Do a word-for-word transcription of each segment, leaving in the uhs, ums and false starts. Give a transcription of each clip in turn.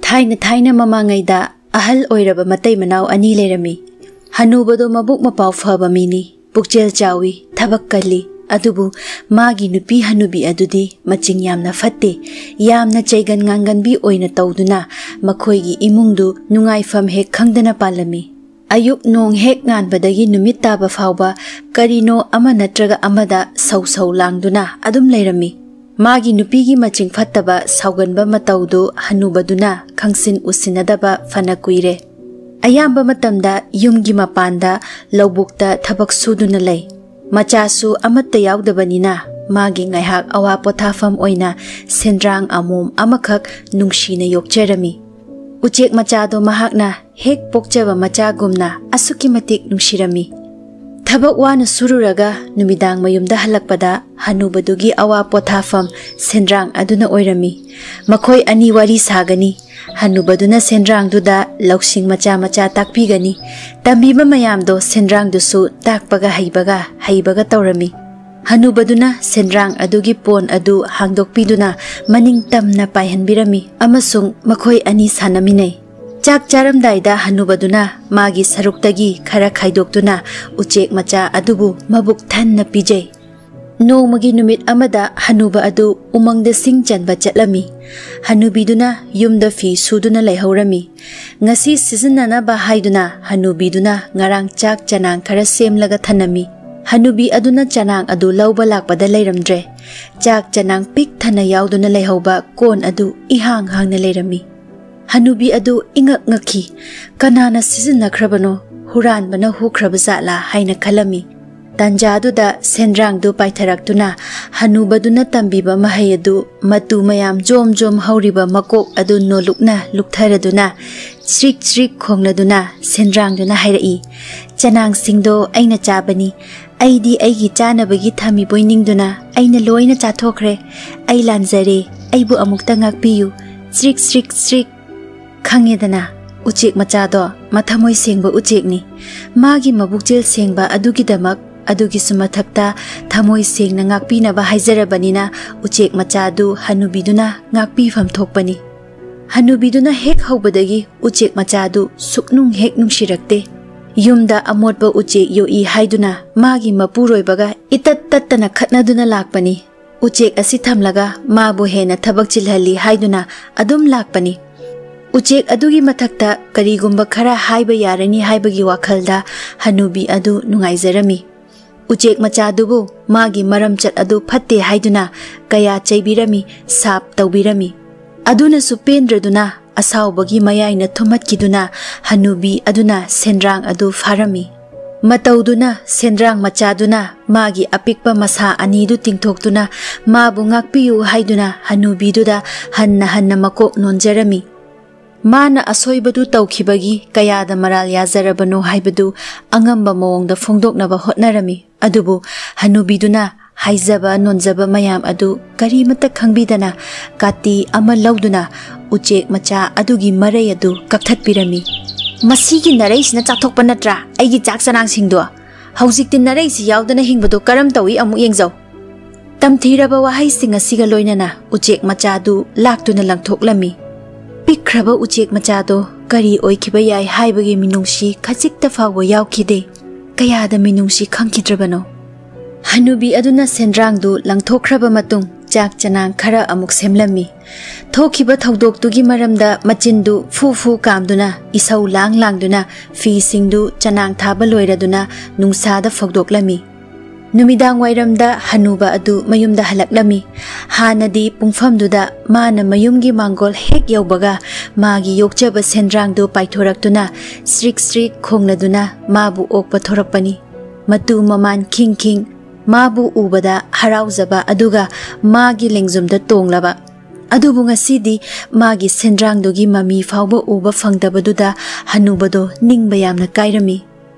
ꯊꯥꯏꯅ ꯊꯥꯏꯅ ꯃꯃꯥꯡꯉꯩꯗ ꯑꯍꯜ ꯑꯣꯏꯔꯕ ꯃꯇꯩ ꯃꯅꯥꯎ ꯑꯅꯤ ꯂꯩꯔꯝꯃꯤ꯫ ꯍꯅꯨꯕꯗꯣ ꯃꯕꯨꯛ ꯃꯄꯥꯎ ꯐꯕ ꯃꯤꯅꯤ, ꯄꯨꯛꯆꯦꯜ ꯆꯥꯎꯏ, ꯊꯕꯛ ꯀꯜꯂꯤ꯫ ꯑꯗꯨꯕꯨ ꯃꯥꯒꯤ ꯅꯨꯄꯤ ꯍꯅꯨꯕꯤ ꯑꯗꯨꯗꯤ ꯃꯆꯤꯡ ꯌꯥꯝꯅ ꯐꯠꯇꯦ꯫ ꯌꯥꯝꯅ ꯆꯩꯒꯟ ꯉꯥꯡꯒꯟꯕꯤ ꯑꯣꯏꯅ ꯇꯧꯗꯨꯅ ꯃꯈꯣꯏꯒꯤ ꯏꯃꯨꯡꯗꯨ ꯅꯨꯡꯉꯥꯏꯐꯝ ꯍꯦꯛ ꯈꯪꯗꯅ ꯄꯥꯜꯂꯝꯃꯤ꯫ ꯑꯌꯨꯛ ꯅꯣꯡ ꯍꯦꯛ ꯉꯥꯟꯕꯗꯒꯤ ꯅꯨꯃꯤꯠ ꯇꯥꯕ ꯐꯥꯎꯕ ꯀꯔꯤꯅꯣ ꯑꯃ ꯅꯠꯇ꯭ꯔꯒ ꯑꯃꯗ ꯁꯧ ꯁꯧ ꯂꯥꯡꯗꯨꯅ ꯑꯗꯨꯝ ꯂꯩꯔꯝꯃꯤ꯫ ꯃꯥꯒꯤ ꯅꯨꯄꯤꯒꯤ ꯃꯆꯤꯡ ꯐꯠꯇꯕ ꯁꯥꯎꯒꯟꯕ ꯃꯇꯧꯗꯨ ꯍꯅꯨꯕꯗꯨꯅ ꯈꯪꯁꯤꯟ ꯎꯁꯤꯟꯅꯗꯕ ꯐꯅ ꯀꯨꯏꯔꯦ꯫ ꯑꯌꯥꯝꯕ ꯃꯇꯝꯗ ꯌꯨꯝꯒꯤ ꯃꯄꯥꯟꯗ ꯂꯧꯕꯨꯛꯇ ꯊꯕꯛ ꯁꯨꯗꯨꯅ ꯂꯩ꯫ ꯃꯆꯥꯁꯨ ꯑꯃꯠꯇ ꯌꯥꯎꯗꯕꯅꯤꯅ ꯃꯥꯒꯤ ꯉꯥꯏꯍꯥꯛ ꯑꯋꯥ ꯄꯣꯊꯥꯐꯝ ꯑꯣꯏꯅ ꯁꯦꯟꯗ꯭ꯔꯥꯡ ꯑꯃꯣꯝ ꯑꯃꯈꯛ ꯅꯨꯡꯁꯤꯅ ꯌꯣꯛꯆꯔꯝꯃꯤ꯫ ꯎꯆꯦꯛ ꯃꯆꯥꯗꯣ ꯃꯍꯥꯛꯅ ꯍꯦꯛ ꯄꯣꯛꯆꯕ ꯃꯆꯥꯒꯨꯝꯅ ꯑꯁꯨꯛꯀꯤ ꯃꯇꯤꯛ ꯅꯨꯡꯁꯤꯔꯝꯃꯤ꯫ ꯊꯕꯛ ꯋꯥꯅ ꯁꯨꯔꯨꯔꯒ ꯅꯨꯃꯤꯗꯥꯡ ꯃꯌꯨꯝꯗ ꯍꯜꯂꯛꯄꯗ ꯍꯅꯨꯕꯗꯨꯒꯤ ꯑꯋꯥ ꯄꯣꯊꯥꯐꯝ ꯁꯦꯟꯗ꯭ꯔꯥꯡ ꯑꯗꯨꯅ ꯑꯣꯏꯔꯝꯃꯤ꯫ ꯃꯈꯣꯏ ꯑꯅꯤ ꯋꯥꯔꯤ ꯁꯥꯒꯅꯤ꯫ ꯍꯅꯨꯕꯗꯨꯅ ꯁꯦꯟꯗ꯭ꯔꯥꯡꯗꯨꯗ ꯂꯧꯁꯤꯡ ꯃꯆꯥ ꯃꯆꯥ ꯇꯥꯛꯄꯤꯒꯅꯤ꯫ ꯇꯝꯕꯤꯕ ꯃꯌꯥꯝꯗꯣ ꯁꯦꯟꯗ꯭ꯔꯥꯡꯗꯨꯁꯨ ꯇꯥꯛꯄꯒ ꯍꯩꯕꯒ ꯍꯩꯕꯒ ꯇꯧꯔꯝꯃꯤ꯫ ꯍꯅꯨꯕꯗꯨꯅ ꯁꯦꯟꯗ꯭ꯔꯥꯡ ꯑꯗꯨꯒꯤ ꯄꯣꯟ ꯑꯗꯨ ꯍꯥꯡꯗꯣꯛꯄꯤꯗꯨꯅ ꯃꯅꯤꯡ ꯇꯝꯅ ꯄꯥꯏꯍꯟꯕꯤꯔꯝꯃꯤ ꯑꯃꯁꯨꯡ ꯃꯈꯣꯏ ꯑꯅꯤ ꯁꯥꯟꯅꯃꯤꯟꯅꯩ꯫ ꯆꯥꯛ ꯆꯥꯔꯝꯗꯥꯏꯗ ꯍꯅꯨꯕꯗꯨꯅ ꯃꯥꯒꯤ ꯁꯔꯨꯛꯇꯒꯤ ꯈꯔ ꯈꯥꯏꯗꯣꯛꯇꯨꯅ ꯎꯆꯦꯛ ꯃꯆꯥ ꯑꯗꯨꯕꯨ ꯃꯕꯨꯛ ꯊꯟꯅ ꯄꯤꯖꯩ꯫ ꯅꯣꯡꯃꯒꯤ ꯅꯨꯃꯤꯠ ꯑꯃꯗ ꯍꯅꯨꯕ ꯑꯗꯨ ꯎꯃꯪꯗ ꯁꯤꯡ ꯆꯟꯕ ꯆꯠꯂꯝꯃꯤ꯫ ꯍꯅꯨꯕꯤꯗꯨꯅ ꯌꯨꯝꯗ ꯐꯤ ꯁꯨꯗꯨꯅ ꯂꯩꯍꯧꯔꯝꯃꯤ꯫ ꯉꯁꯤ ꯁꯤꯖꯤꯟꯅꯅꯕ ꯍꯥꯏꯗꯨꯅ ꯍꯅꯨꯕꯤꯗꯨꯅ ꯉꯔꯥꯡ ꯆꯥꯛ ꯆꯅꯥꯡ ꯈꯔ ꯁꯦꯝꯂꯒ ꯊꯅꯝꯃꯤ꯫ ꯍꯅꯨꯕꯤ ꯑꯗꯨꯅ ꯆꯅꯥꯡ ꯑꯗꯨ ꯂꯧꯕ ꯂꯥꯛꯄꯗ ꯂꯩꯔꯝꯗ꯭ꯔꯦ꯫ ꯆꯥꯛ ꯆꯅꯥꯡ ꯄꯤꯛ ꯊꯟꯅ ꯌꯥꯎꯗꯨꯅ ꯂꯩꯍꯧꯕ ꯀꯣꯟ ꯑꯗꯨ ꯏꯍꯥꯡ ꯍꯥꯡꯅ ꯂꯩꯔꯝꯃꯤ꯫ ꯍꯅꯨꯕꯤ ꯑꯗꯨ ꯏꯉꯛ ꯉꯛꯈꯤ꯫ ꯀꯅꯥꯅ ꯁꯤꯖꯤꯟꯅꯈ꯭ꯔꯕꯅꯣ? ꯍꯨꯔꯥꯟꯕꯅ ꯍꯨꯈ꯭ꯔꯕ ꯖꯥꯠꯂꯥ ꯍꯥꯏꯅ ꯈꯜꯂꯝꯃꯤ꯫ ꯇꯥꯟꯖꯥꯗꯨꯗ ꯁꯦꯟꯗ꯭ꯔꯥꯡꯗꯨ ꯄꯥꯏꯊꯔꯛꯇꯨꯅ ꯍꯅꯨꯕꯗꯨꯅ ꯇꯝꯕꯤꯕ ꯃꯍꯩ ꯑꯗꯨ ꯃꯇꯨ ꯃꯌꯥꯝ ꯖꯣꯝ ꯖꯣꯝ ꯍꯧꯔꯤꯕ ꯃꯀꯣꯛ ꯑꯗꯨ ꯅꯣꯂꯨꯛꯅ ꯂꯨꯛꯊꯔꯗꯨꯅ ꯆ꯭ꯔꯤꯛ ꯆ꯭ꯔꯤꯛ ꯈꯣꯡꯂꯗꯨꯅ ꯁꯦꯟꯗ꯭ꯔꯥꯡꯗꯨꯅ ꯍꯥꯏꯔꯛꯏ, "ꯆꯅꯥꯡꯁꯤꯡꯗꯣ ꯑꯩꯅ ꯆꯥꯕꯅꯤ꯫ ꯑꯩꯗꯤ ꯑꯩꯒꯤ ꯆꯥꯅꯕꯒꯤ ꯊꯝꯃꯤꯕꯣꯏ ꯅꯤꯡꯗꯨꯅ ꯑꯩꯅ ꯂꯣꯏꯅ ꯆꯥꯊꯣꯛꯈ꯭ꯔꯦ꯫ ꯑꯩ ꯂꯥꯟꯖꯔꯦ꯫ ꯑꯩꯕꯨ ꯑꯃꯨꯛꯇ ꯉꯥꯛꯄꯤꯌꯨ꯫ ꯆ꯭ꯔꯤꯛ ꯆ꯭ꯔꯤꯛ ꯆ꯭ꯔꯤꯛ"꯫ ꯈꯪꯉꯦꯗꯅ, ꯎꯆꯦꯛ ꯃꯆꯥꯗꯣ ꯃꯊꯃꯣꯏ ꯁꯦꯡꯕ ꯎꯆꯦꯛꯅꯤ꯫ ꯃꯥꯒꯤ ꯃꯕꯨꯛꯆꯦꯜ ꯁꯦꯡꯕ ꯑꯗꯨꯒꯤꯗꯃꯛ, ꯑꯗꯨꯒꯤꯁꯨ ꯃꯊꯛꯇ ꯊꯃꯣꯏ ꯁꯦꯡꯅ ꯉꯥꯛꯄꯤꯅꯕ ꯍꯥꯏꯖꯔꯕꯅꯤꯅ ꯎꯆꯦꯛ ꯃꯆꯥꯗꯨ ꯍꯅꯨꯕꯤꯗꯨꯅ ꯉꯥꯛꯄꯤꯐꯝ ꯊꯣꯛꯄꯅꯤ꯫ ꯍꯅꯨꯕꯤꯗꯨꯅ ꯍꯦꯛ ꯍꯧꯕꯗꯒꯤ ꯎꯆꯦꯛ ꯃꯆꯥꯗꯨ ꯁꯨꯛꯅꯨꯡ ꯍꯦꯛ ꯅꯨꯡꯁꯤꯔꯛꯇꯦ꯫ ꯌꯨꯝꯗ ꯑꯃꯣꯠꯄ ꯎꯆꯦꯛ ꯌꯣꯛꯏ ꯍꯥꯏꯗꯨꯅ ꯃꯥꯒꯤ ꯃꯄꯨꯔꯣꯏꯕꯒ ꯏꯇꯠ ꯇꯠꯇꯅ ꯈꯠꯅꯗꯨꯅ ꯂꯥꯛꯄꯅꯤ꯫ ꯎꯆꯦꯛ ꯑꯁꯤ ꯊꯝꯂꯒ ꯃꯥꯕꯨ ꯍꯦꯟꯅ ꯊꯕꯛ ꯆꯤꯜꯍꯜꯂꯤ ꯍꯥꯏꯗꯨꯅ ꯑꯗꯨꯝ ꯂꯥꯛꯄꯅꯤ꯫ ꯎꯆꯦꯛ ꯑꯗꯨꯒꯤ ꯃꯊꯛꯇ ꯀꯔꯤꯒꯨꯝꯕ ꯈꯔ ꯍꯥꯏꯕ ꯌꯥꯔꯅꯤ ꯍꯥꯏꯕꯒꯤ ꯋꯥꯈꯜꯗ ꯍꯅꯨꯕꯤ ꯑꯗꯨ ꯅꯨꯡꯉꯥꯏꯖꯔꯝꯃꯤ꯫ ꯎꯆꯦꯛ ꯃꯆꯥꯗꯨꯕꯨ ꯃꯥꯒꯤ ꯃꯔꯝꯆꯠ ꯑꯗꯨ ꯐꯠꯇꯦ ꯍꯥꯏꯗꯨꯅ ꯀꯌꯥ ꯆꯩꯕꯤꯔꯝꯃꯤ, ꯁꯥꯞ ꯇꯧꯕꯤꯔꯝꯃꯤ꯫ ꯑꯗꯨꯅꯁꯨ ꯄꯦꯟꯗ꯭ꯔꯗꯨꯅ ꯑꯁꯥꯎꯕꯒꯤ ꯃꯌꯥꯏꯅ ꯊꯨꯝꯍꯠꯈꯤꯗꯨꯅ ꯍꯅꯨꯕꯤ ꯑꯗꯨꯅ ꯁꯦꯟꯗ꯭ꯔꯥꯡ ꯑꯗꯨ ꯐꯥꯔꯝꯃꯤ꯫ ꯃꯇꯧꯗꯨꯅ ꯁꯦꯟꯗ꯭ꯔꯥꯡ ꯃꯆꯥꯗꯨꯅ ꯃꯥꯒꯤ ꯑꯄꯤꯛꯄ ꯃꯁꯥ ꯑꯅꯤꯗꯨ ꯇꯤꯡꯊꯣꯛꯇꯨꯅ ꯃꯥꯕꯨ ꯉꯥꯛꯄꯤꯌꯨ ꯍꯥꯏꯗꯨꯅ ꯍꯅꯨꯕꯤꯗꯨꯗ ꯍꯟꯅ ꯍꯟꯅ ꯃꯀꯣꯛ ꯅꯣꯟꯖꯔꯝꯃꯤ꯫ ꯃꯥꯅ ꯑꯁꯣꯏꯕꯗꯨ ꯇꯧꯈꯤꯕꯒꯤ ꯀꯌꯥꯗ ꯃꯔꯥꯜ ꯌꯥꯖꯔꯕꯅꯣ ꯍꯥꯏꯕꯗꯨ ꯑꯉꯝꯕ ꯃꯑꯣꯡꯗ ꯐꯣꯡꯗꯣꯛꯅꯕ ꯍꯣꯠꯅꯔꯝꯃꯤ꯫ ꯑꯗꯨꯕꯨ ꯍꯅꯨꯕꯤꯗꯨꯅ ꯍꯥꯏꯖꯕ ꯅꯣꯟꯖꯕ ꯃꯌꯥꯝ ꯑꯗꯨ ꯀꯔꯤꯃꯠꯇ ꯈꯪꯕꯤꯗꯅ ꯀꯥꯇꯤ ꯑꯃ ꯂꯧꯗꯨꯅ ꯎꯆꯦꯛ ꯃꯆꯥ ꯑꯗꯨꯒꯤ ꯃꯔꯩ ꯑꯗꯨ ꯀꯛꯊꯠꯄꯤꯔꯝꯃꯤ꯫ "ꯃꯁꯤꯒꯤ ꯅꯔꯩꯁꯤꯅ ꯆꯥꯊꯣꯛꯄ ꯅꯠꯇ꯭ꯔꯥ ꯑꯩꯒꯤ ꯆꯥꯛ ꯆꯅꯥꯡꯁꯤꯡꯗꯣ? ꯍꯧꯖꯤꯛꯇꯤ ꯅꯔꯩꯁꯤ ꯌꯥꯎꯗꯅ ꯍꯤꯡꯕꯗꯣ ꯀꯔꯝ ꯇꯧꯏ ꯑꯃꯨꯛ ꯌꯦꯡꯖꯧ!" ꯇꯝꯊꯤꯔꯕ ꯋꯥꯍꯩꯁꯤꯡ ꯑꯁꯤꯒ ꯂꯣꯏꯅꯅ ꯎꯆꯦꯛ ꯃꯆꯥꯗꯨ ꯂꯥꯛꯇꯨꯅ ꯂꯪꯊꯣꯛꯂꯝꯃꯤ꯫ ꯄꯤꯛꯈ꯭ꯔꯕ ꯎꯆꯦꯛ ꯃꯆꯥꯗꯣ ꯀꯔꯤ ꯑꯣꯏꯈꯤꯕ ꯌꯥꯏ ꯍꯥꯏꯕꯒꯤ ꯃꯤꯅꯨꯡꯁꯤ ꯈꯖꯤꯛꯇ ꯐꯥꯎꯕ ꯌꯥꯎꯈꯤꯗꯦ꯫ ꯀꯌꯥꯗ ꯃꯤꯅꯨꯡꯁꯤ ꯈꯪꯈꯤꯗ꯭ꯔꯕꯅꯣ? ꯍꯅꯨꯕꯤ ꯑꯗꯨꯅ ꯁꯦꯟꯗ꯭ꯔꯥꯡꯗꯨ ꯂꯪꯊꯣꯛꯈ꯭ꯔꯕ ꯃꯇꯨꯡ ꯆꯥꯛ ꯆꯅꯥꯡ ꯈꯔ ꯑꯃꯨꯛ ꯁꯦꯝꯂꯝꯃꯤ꯫ ꯊꯣꯛꯈꯤꯕ ꯊꯧꯗꯣꯛꯇꯨꯒꯤ ꯃꯔꯝꯗ ꯃꯆꯤꯟꯗꯨ ꯐꯨ ꯐꯨ ꯀꯥꯝꯗꯨꯅ, ꯏꯁꯧ ꯂꯥꯡ ꯂꯥꯡꯗꯨꯅ ꯐꯤꯁꯤꯡꯗꯨ ꯆꯅꯥꯡ ꯊꯥꯕ ꯂꯣꯏꯔꯗꯨꯅ ꯅꯨꯡꯁꯥꯗ ꯐꯧꯗꯣꯛꯂꯝꯃꯤ꯫ ꯅꯨꯃꯤꯗꯥꯡ ꯋꯥꯏꯔꯝꯗ ꯍꯅꯨꯕ ꯑꯗꯨ ꯃꯌꯨꯝꯗ ꯍꯜꯂꯛꯂꯝꯃꯤ꯫ ꯍꯥꯟꯅꯗꯤ ꯄꯨꯡꯐꯝꯗꯨꯗ ꯃꯥꯅ ꯃꯌꯨꯝꯒꯤ ꯃꯥꯡꯒꯣꯜ ꯍꯦꯛ ꯌꯧꯕꯒ ꯃꯥꯒꯤ ꯌꯣꯛꯆꯕ ꯁꯦꯟꯗ꯭ꯔꯥꯡꯗꯨ ꯄꯥꯏꯊꯣꯔꯛꯇꯨꯅ ꯁ꯭ꯔꯤꯛ ꯁ꯭ꯔꯤꯛ ꯈꯣꯡꯂꯗꯨꯅ ꯃꯥꯕꯨ ꯑꯣꯛꯄ ꯊꯣꯔꯛꯄꯅꯤ꯫ ꯃꯇꯨ ꯃꯃꯥꯟ ꯈꯤꯡ ꯈꯤꯡ ꯃꯥꯕꯨ ꯎꯕꯗ ꯍꯔꯥꯎꯖꯕ ꯑꯗꯨꯒ ꯃꯥꯒꯤ ꯂꯦꯡꯖꯨꯝꯗ ꯇꯣꯡꯂꯕ꯫ ꯑꯗꯨꯕꯨ ꯉꯁꯤꯗꯤ ꯃꯥꯒꯤ ꯁꯦꯟꯗ꯭ꯔꯥꯡꯗꯨꯒꯤ ꯃꯃꯤ ꯐꯥꯎꯕ ꯎꯕ ꯐꯪꯗꯕꯗꯨꯗ ꯍꯅꯨꯕꯗꯣ ꯅꯤꯡꯕ ꯌꯥꯝꯅ ꯀꯥꯏꯔꯝꯃꯤ꯫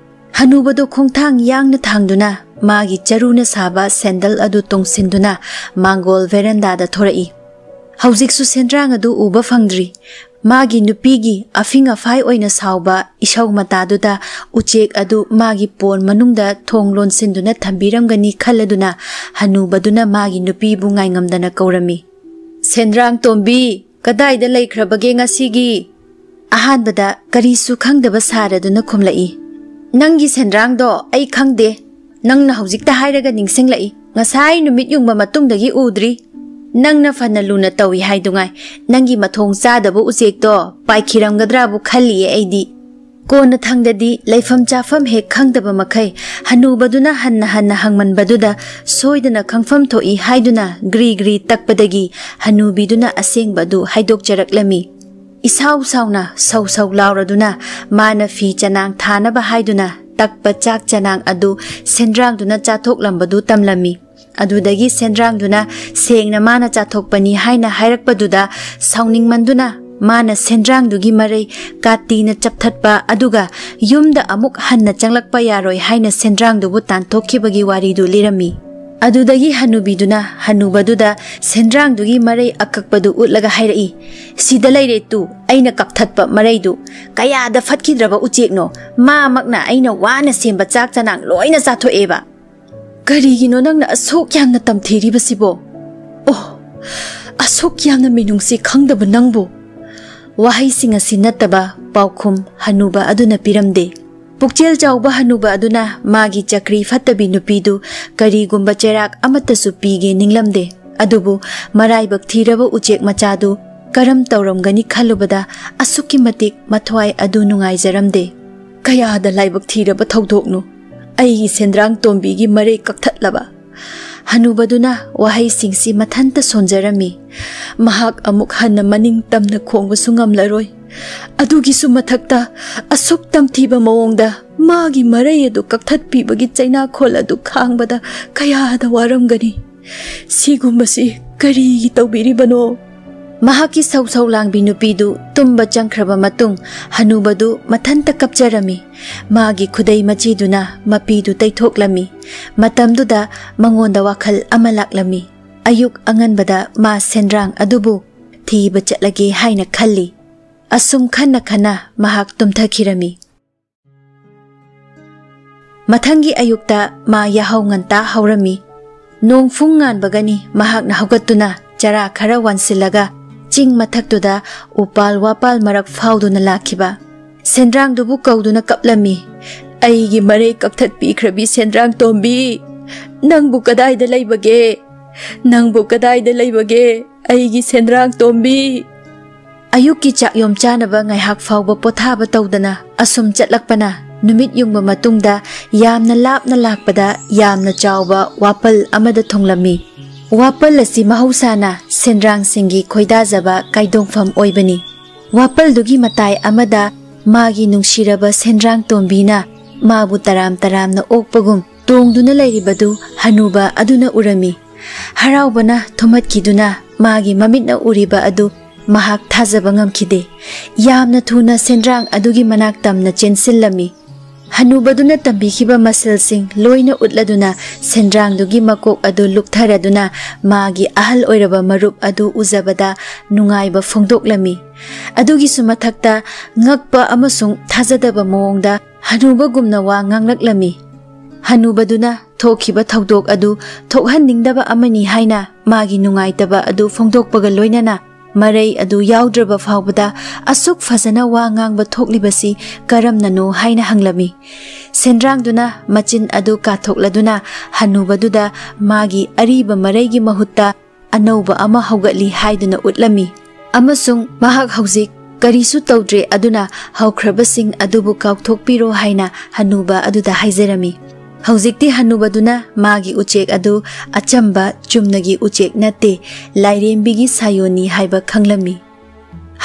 ꯍꯅꯨꯕꯗꯣ ꯈꯣꯡꯊꯥꯡ ꯌꯥꯡꯅ ꯊꯥꯡꯗꯨꯅ ꯃꯥꯒꯤ ꯆꯔꯨꯅ ꯁꯥꯕ ꯁꯦꯟꯗꯜ ꯑꯗꯨ ꯇꯣꯡꯁꯤꯟꯗꯨꯅ ꯃꯥꯡꯒꯣꯜ ꯚꯦꯔꯟꯗꯥꯗ ꯊꯣꯔꯛꯏ꯫ ꯍꯧꯖꯤꯛꯁꯨ ꯁꯦꯟꯗ꯭ꯔꯥꯡ ꯑꯗꯨ ꯎꯕ ꯐꯪꯗ꯭ꯔꯤ꯫ ꯃꯥꯒꯤ ꯅꯨꯄꯤꯒꯤ ꯑꯐꯤꯡ ꯑꯐꯥꯏ ꯑꯣꯏꯅ ꯁꯥꯎꯕ ꯏꯁꯧ ꯃꯇꯥꯗꯨꯗ ꯎꯆꯦꯛ ꯑꯗꯨ ꯃꯥꯒꯤ ꯄꯣꯟ ꯃꯅꯨꯡꯗ ꯊꯣꯡ ꯂꯣꯟꯁꯤꯟꯗꯨꯅ ꯊꯝꯕꯤꯔꯝꯒꯅꯤ ꯈꯜꯂꯗꯨꯅ ꯍꯅꯨꯕꯗꯨꯅ ꯃꯥꯒꯤ ꯅꯨꯄꯤꯕꯨ ꯉꯥꯏꯉꯝꯗꯅ ꯀꯧꯔꯝꯃꯤ꯫ "ꯁꯦꯟꯗ꯭ꯔꯥꯡ ꯇꯣꯝꯕꯤ, "ꯀꯗꯥꯏꯗ ꯂꯩꯈ꯭ꯔꯕꯒꯦ ꯉꯁꯤꯒꯤ?" ꯑꯍꯥꯟꯕꯗ ꯀꯔꯤꯁꯨ ꯈꯪꯗꯕ ꯁꯥꯔꯗꯨꯅ ꯈꯨꯝꯂꯛꯏ, "ꯅꯪꯒꯤ ꯁꯦꯟꯗ꯭ꯔꯥꯡꯗꯣ ꯑꯩ ꯈꯪꯗꯦ꯫ ꯅꯪꯅ ꯍꯧꯖꯤꯛꯇ ꯍꯥꯏꯔꯒ ꯅꯤꯡꯁꯤꯡꯂꯛꯏ꯫ ꯉꯁꯥꯏ ꯅꯨꯃꯤꯠ ꯌꯨꯡꯕ ꯃꯇꯨꯡꯗꯒꯤ ꯎꯗ꯭ꯔꯤ꯫ ꯅꯪꯅ ꯐꯅ ꯂꯨꯅ ꯇꯧꯏ ꯍꯥꯏꯗꯨꯉꯥꯏ, ꯅꯪꯒꯤ ꯃꯊꯣꯡ ꯆꯥꯗꯕ ꯎꯆꯦꯛꯇꯣ ꯄꯥꯏꯈꯤꯔꯝꯒꯗ꯭ꯔꯥꯕꯨ ꯈꯜꯂꯤꯌꯦ ꯑꯩꯗꯤ꯫" ꯀꯣꯟꯅꯊꯪꯗꯗꯤ ꯂꯩꯐꯝ ꯆꯥꯐꯝ ꯍꯦꯛ ꯈꯪꯗꯕ ꯃꯈꯩ ꯍꯅꯨꯕꯗꯨꯅ ꯍꯟꯅ ꯍꯟꯅ ꯍꯪꯃꯟꯕꯗꯨꯗ ꯁꯣꯏꯗꯅ ꯈꯪꯐꯝ ꯊꯣꯛꯏ ꯍꯥꯏꯗꯨꯅ ꯒ꯭ꯔꯤ ꯒ꯭ꯔꯤ ꯇꯛꯄꯗꯒꯤ ꯍꯅꯨꯕꯤꯗꯨꯅ ꯑꯁꯦꯡꯕ ꯑꯗꯨ ꯍꯥꯏꯗꯣꯛꯆꯔꯛꯂꯝꯃꯤ꯫ ꯏꯁꯥꯎ ꯁꯥꯎꯅ ꯁꯧ ꯁꯧ ꯂꯥꯎꯔꯗꯨꯅ ꯃꯥꯅ ꯐꯤ ꯆꯅꯥꯡ ꯊꯥꯅꯕ ꯍꯥꯏꯗꯨꯅ ꯇꯛꯄ ꯆꯥꯛ ꯆꯅꯥꯡ ꯑꯗꯨ ꯁꯦꯟꯗ꯭ꯔꯥꯡꯗꯨꯅ ꯆꯥꯊꯣꯛꯂꯝꯕꯗꯨ ꯇꯝꯂꯝꯃꯤ꯫ ꯑꯗꯨꯗꯒꯤ ꯁꯦꯟꯗ꯭ꯔꯥꯡꯗꯨꯅ ꯁꯦꯡꯅ ꯃꯥꯅ ꯆꯥꯊꯣꯛꯄꯅꯤ ꯍꯥꯏꯅ ꯍꯥꯏꯔꯛꯄꯗꯨꯗ ꯁꯥꯎꯅꯤꯡꯃꯟꯗꯨꯅ ꯃꯥꯅ ꯁꯦꯟꯗ꯭ꯔꯥꯡꯗꯨꯒꯤ ꯃꯔꯩ ꯀꯥꯇꯤꯅ ꯆꯞꯊꯠꯄ ꯑꯗꯨꯒ ꯌꯨꯝꯗ ꯑꯃꯨꯛ ꯍꯟꯅ ꯆꯪꯂꯛꯄ ꯌꯥꯔꯣꯏ ꯍꯥꯏꯅ ꯁꯦꯟꯗ꯭ꯔꯥꯡꯗꯨꯕꯨ ꯇꯥꯟꯊꯣꯛꯈꯤꯕꯒꯤ ꯋꯥꯔꯤꯗꯨ ꯂꯤꯔꯝꯃꯤ꯫ ꯑꯗꯨꯗꯒꯤ ꯍꯅꯨꯕꯤꯗꯨꯅ ꯍꯅꯨꯕꯗꯨꯗ ꯁꯦꯟꯗ꯭ꯔꯥꯡꯗꯨꯒꯤ ꯃꯔꯩ ꯑꯀꯛꯄꯗꯨ ꯎꯠꯂꯒ ꯍꯥꯏꯔꯛꯏ, "ꯁꯤꯗ ꯂꯩꯔꯦ ꯇꯨ, ꯑꯩꯅ ꯀꯛꯊꯠꯄ ꯃꯔꯩꯗꯨ꯫ ꯀꯌꯥꯗ ꯐꯠꯈꯤꯗ꯭ꯔꯕ ꯎꯆꯦꯛꯅꯣ! ꯃꯥꯃꯛꯅ ꯑꯩꯅ ꯋꯥꯅ ꯁꯦꯝꯕ ꯆꯥꯛ ꯆꯅꯥꯡ ꯂꯣꯏꯅ ꯆꯥꯊꯣꯛꯑꯦꯕ꯫ ꯀꯔꯤꯒꯤꯅꯣ ꯅꯪꯅ ꯑꯁꯨꯛ ꯌꯥꯝꯅ ꯇꯝꯊꯤꯔꯤꯕꯁꯤꯕꯣ? ꯑꯣ, ꯑꯁꯨꯛ ꯌꯥꯝꯅ ꯃꯤꯅꯨꯡꯁꯤ ꯈꯪꯗꯕ ꯅꯪꯕꯨ!" ꯋꯥꯍꯩꯁꯤꯡ ꯑꯁꯤ ꯅꯠꯇꯕ ꯄꯥꯎꯈꯨꯝ ꯍꯅꯨꯕ ꯑꯗꯨꯅ ꯄꯤꯔꯝꯗꯦ꯫ ꯄꯨꯛꯆꯦꯜ ꯆꯥꯎꯕ ꯍꯅꯨꯕ ꯑꯗꯨꯅ ꯃꯥꯒꯤ ꯆꯀ꯭ꯔꯤ ꯐꯠꯇꯕꯤ ꯅꯨꯄꯤꯗꯨ ꯀꯔꯤꯒꯨꯝꯕ ꯆꯩꯔꯥꯛ ꯑꯃꯠꯇꯁꯨ ꯄꯤꯒꯦ ꯅꯤꯡꯂꯝꯗꯦ꯫ ꯑꯗꯨꯕꯨ ꯃꯔꯥꯏꯕꯛ ꯊꯤꯔꯕ ꯎꯆꯦꯛ ꯃꯆꯥꯗꯨ ꯀꯔꯝ ꯇꯧꯔꯝꯒꯅꯤ ꯈꯜꯂꯨꯕꯗ ꯑꯁꯨꯛꯀꯤ ꯃꯇꯤꯛ ꯃꯊ꯭ꯋꯥꯏ ꯑꯗꯨ ꯅꯨꯡꯉꯥꯏꯖꯔꯝꯗꯦ꯫ "ꯀꯌꯥꯗ ꯂꯥꯏꯕꯛ ꯊꯤꯔꯕ ꯊꯧꯗꯣꯛꯅꯣ! ꯑꯩꯒꯤ ꯁꯦꯟꯗ꯭ꯔꯥꯡ ꯇꯣꯝꯕꯤꯒꯤ ꯃꯔꯩ ꯀꯛꯊꯠꯂꯕ!" ꯍꯅꯨꯕꯗꯨꯅ ꯋꯥꯍꯩꯁꯤꯡꯁꯤ ꯃꯊꯟꯇ ꯁꯣꯟꯖꯔꯝꯃꯤ꯫ ꯃꯍꯥꯛ ꯑꯃꯨꯛ ꯍꯟꯅ ꯃꯅꯤꯡ ꯇꯝꯅ ꯈꯣꯡꯕꯁꯨ ꯉꯝꯂꯔꯣꯏ꯫ ꯑꯗꯨꯒꯤꯁꯨ ꯃꯊꯛꯇ ꯑꯁꯨꯛ ꯇꯝꯊꯤꯕ ꯃꯑꯣꯡꯗ ꯃꯥꯒꯤ ꯃꯔꯩ ꯑꯗꯨ ꯀꯛꯊꯠꯄꯤꯕꯒꯤ ꯆꯩꯅꯥꯈꯣꯜ ꯑꯗꯨ ꯈꯥꯡꯕꯗ ꯀꯌꯥꯗ ꯋꯥꯔꯝꯒꯅꯤ꯫ ꯁꯤꯒꯨꯝꯕꯁꯤ ꯀꯔꯤꯒꯤ ꯇꯧꯕꯤꯔꯤꯕꯅꯣ? ꯃꯍꯥꯛꯀꯤ ꯁꯧ ꯁꯧ ꯂꯥꯡꯕꯤ ꯅꯨꯄꯤꯗꯨ ꯇꯨꯝꯕ ꯆꯪꯈ꯭ꯔꯕ ꯃꯇꯨꯡ ꯍꯅꯨꯕꯗꯨ ꯃꯊꯟꯇ ꯀꯞꯆꯔꯝꯃꯤ꯫ ꯃꯥꯒꯤ ꯈꯨꯗꯩ ꯃꯆꯤꯗꯨꯅ ꯃꯄꯤꯗꯨ ꯇꯩꯊꯣꯛꯂꯝꯃꯤ꯫ ꯃꯇꯝꯗꯨꯗ ꯃꯉꯣꯟꯗ ꯋꯥꯈꯜ ꯑꯃ ꯂꯥꯛꯂꯝꯃꯤ꯫ ꯑꯌꯨꯛ ꯑꯉꯟꯕꯗ ꯃꯥ ꯁꯦꯟꯗ꯭ꯔꯥꯡ ꯑꯗꯨꯕꯨ ꯊꯤꯕ ꯆꯠꯂꯒꯦ ꯍꯥꯏꯅ ꯈꯜꯂꯤ꯫ ꯑꯁꯨꯝ ꯈꯟꯅ ꯈꯟꯅ ꯃꯍꯥꯛ ꯇꯨꯝꯊꯈꯤꯔꯝꯃꯤ꯫ ꯃꯊꯪꯒꯤ ꯑꯌꯨꯛꯇ ꯃꯥ ꯌꯥꯍꯧ ꯉꯟꯇꯥ ꯍꯧꯔꯝꯃꯤ꯫ ꯅꯣꯡ ꯐꯨꯡ ꯉꯥꯟꯕꯒꯅꯤ ꯃꯍꯥꯛꯅ ꯍꯧꯒꯠꯇꯨꯅ ꯆꯔꯥ ꯈꯔ ꯋꯥꯟꯁꯤꯜꯂꯒ ꯆꯤꯡ ꯃꯊꯛꯇꯨꯗ ꯎꯄꯥꯜ ꯋꯥꯄꯥꯜ ꯃꯔꯛ ꯐꯥꯎꯗꯨꯅ ꯂꯥꯛꯈꯤꯕ ꯁꯦꯟꯗ꯭ꯔꯥꯡꯗꯨꯕꯨ ꯀꯧꯗꯨꯅ ꯀꯞꯂꯝꯃꯤ꯫ "ꯑꯩꯒꯤ ꯃꯔꯩ ꯀꯛꯊꯠꯄꯤꯈ꯭ꯔꯕꯤ ꯁꯦꯟꯗ꯭ꯔꯥꯡ ꯇꯣꯝꯕꯤ, ꯅꯪꯕꯨ ꯀꯗꯥꯏꯗ ꯂꯩꯕꯒꯦ? ꯅꯪꯕꯨ ꯀꯗꯥꯏꯗ ꯂꯩꯕꯒꯦ, ꯑꯩꯒꯤ ꯁꯦꯟꯗ꯭ꯔꯥꯡ ꯇꯣꯝꯕꯤ?" ꯑꯌꯨꯛꯀꯤ ꯆꯥꯛꯌꯣꯝ ꯆꯥꯅꯕ ꯉꯥꯏꯍꯥꯛ ꯐꯥꯎꯕ ꯄꯣꯊꯥꯕ ꯇꯧꯗꯅ ꯑꯁꯨꯝ ꯆꯠꯂꯛꯄꯅ, ꯅꯨꯃꯤꯠ ꯌꯨꯡꯕ ꯃꯇꯨꯡꯗ ꯌꯥꯝꯅ ꯂꯥꯞꯅ ꯂꯥꯛꯄꯗ ꯌꯥꯝꯅ ꯆꯥꯎꯕ ꯋꯥꯄꯜ ꯑꯃꯗ ꯊꯨꯡꯂꯝꯃꯤ꯫ ꯋꯥꯄꯜ ꯑꯁꯤ ꯃꯍꯧꯁꯥꯅ ꯁꯦꯟꯗ꯭ꯔꯥꯡꯁꯤꯡꯒꯤ ꯈꯣꯏꯗꯥꯖꯕ ꯀꯥꯏꯗꯣꯡꯐꯝ ꯑꯣꯏꯕꯅꯤ꯫ ꯋꯥꯄꯜꯗꯨꯒꯤ ꯃꯇꯥꯏ ꯑꯃꯗ ꯃꯥꯒꯤ ꯅꯨꯡꯁꯤꯔꯕ ꯁꯦꯟꯗ꯭ꯔꯥꯡ ꯇꯣꯝꯕꯤꯅ ꯃꯥꯕꯨ ꯇꯔꯥꯝ ꯇꯔꯥꯝꯅ ꯑꯣꯛꯄꯒꯨꯝ ꯇꯣꯡꯗꯨꯅ ꯂꯩꯔꯤꯕꯗꯨ ꯍꯅꯨꯕ ꯑꯗꯨꯅ ꯎꯔꯝꯃꯤ꯫ ꯍꯔꯥꯎꯕꯅ ꯊꯨꯝꯍꯠꯈꯤꯗꯨꯅ ꯃꯥꯒꯤ ꯃꯃꯤꯠꯅ ꯎꯔꯤꯕ ꯑꯗꯨ ꯃꯍꯥꯛ ꯊꯥꯖꯕ ꯉꯝꯈꯤꯗꯦ꯫ ꯌꯥꯝꯅ ꯊꯨꯅ ꯁꯦꯟꯗ꯭ꯔꯥꯡ ꯑꯗꯨꯒꯤ ꯃꯅꯥꯛ ꯇꯝꯅ ꯆꯦꯟꯁꯤꯜꯂꯝꯃꯤ꯫ ꯍꯅꯨꯕꯗꯨꯅ ꯇꯝꯕꯤꯈꯤꯕ ꯃꯁꯜꯁꯤꯡ ꯂꯣꯏꯅ ꯎꯠꯂꯗꯨꯅ ꯁꯦꯟꯗ꯭ꯔꯥꯡꯗꯨꯒꯤ ꯃꯀꯣꯛ ꯑꯗꯨ ꯂꯨꯛꯊꯔꯗꯨꯅ ꯃꯥꯒꯤ ꯑꯍꯜ ꯑꯣꯏꯔꯕ ꯃꯔꯨꯞ ꯑꯗꯨ ꯎꯖꯕꯗ ꯅꯨꯡꯉꯥꯏꯕ ꯐꯣꯡꯗꯣꯛꯂꯝꯃꯤ꯫ ꯑꯗꯨꯒꯤꯁꯨ ꯃꯊꯛꯇ ꯉꯛꯄ ꯑꯃꯁꯨꯡ ꯊꯥꯖꯗꯕ ꯃꯑꯣꯡꯗ ꯍꯅꯨꯕꯒꯨꯝꯅ ꯋꯥ ꯉꯥꯡꯂꯛꯂꯝꯃꯤ꯫ ꯍꯅꯨꯕꯗꯨꯅ ꯊꯣꯛꯈꯤꯕ ꯊꯧꯗꯣꯛ ꯑꯗꯨ ꯊꯣꯛꯍꯟꯅꯤꯡꯗꯕ ꯑꯃꯅꯤ ꯍꯥꯏꯅ ꯃꯥꯒꯤ ꯅꯨꯡꯉꯥꯏꯇꯕ ꯑꯗꯨ ꯐꯣꯡꯗꯣꯛꯄꯒ ꯂꯣꯏꯅꯅ ꯃꯔꯩ ꯑꯗꯨ ꯌꯥꯎꯗ꯭ꯔꯕ ꯐꯥꯎꯕꯗ ꯑꯁꯨꯛ ꯐꯖꯅ ꯋꯥ ꯉꯥꯡꯕ ꯊꯣꯛꯂꯤꯕꯁꯤ ꯀꯔꯝꯅꯅꯣ ꯍꯥꯏꯅ ꯍꯪꯂꯝꯃꯤ꯫ ꯁꯦꯟꯗ꯭ꯔꯥꯡꯗꯨꯅ ꯃꯆꯤꯟ ꯑꯗꯨ ꯀꯥꯊꯣꯛꯂꯗꯨꯅ ꯍꯅꯨꯕꯗꯨꯗ ꯃꯥꯒꯤ ꯑꯔꯤꯕ ꯃꯔꯩꯒꯤ ꯃꯍꯨꯠꯇ ꯑꯅꯧꯕ ꯑꯃ ꯍꯧꯒꯠꯂꯤ ꯍꯥꯏꯗꯨꯅ ꯎꯠꯂꯝꯃꯤ꯫ ꯑꯃꯁꯨꯡ ꯃꯍꯥꯛ ꯍꯧꯖꯤꯛ ꯀꯔꯤꯁꯨ ꯇꯧꯗ꯭ꯔꯦ, ꯑꯗꯨꯅ ꯍꯧꯈ꯭ꯔꯕꯁꯤꯡ ꯑꯗꯨꯕꯨ ꯀꯥꯎꯊꯣꯛꯄꯤꯔꯣ ꯍꯥꯏꯅ ꯍꯅꯨꯕ ꯑꯗꯨꯗ ꯍꯥꯏꯖꯔꯝꯃꯤ꯫ ꯍꯧꯖꯤꯛꯇꯤ ꯍꯅꯨꯕꯗꯨꯅ ꯃꯥꯒꯤ ꯎꯆꯦꯛ ꯑꯗꯨ ꯑꯆꯝꯕ ꯆꯨꯝꯅꯒꯤ ꯎꯆꯦꯛ ꯅꯠꯇꯦ, ꯂꯥꯏꯔꯦꯝꯕꯤꯒꯤ ꯁꯥꯌꯣꯟꯅꯤ ꯍꯥꯏꯕ ꯈꯪꯂꯝꯃꯤ꯫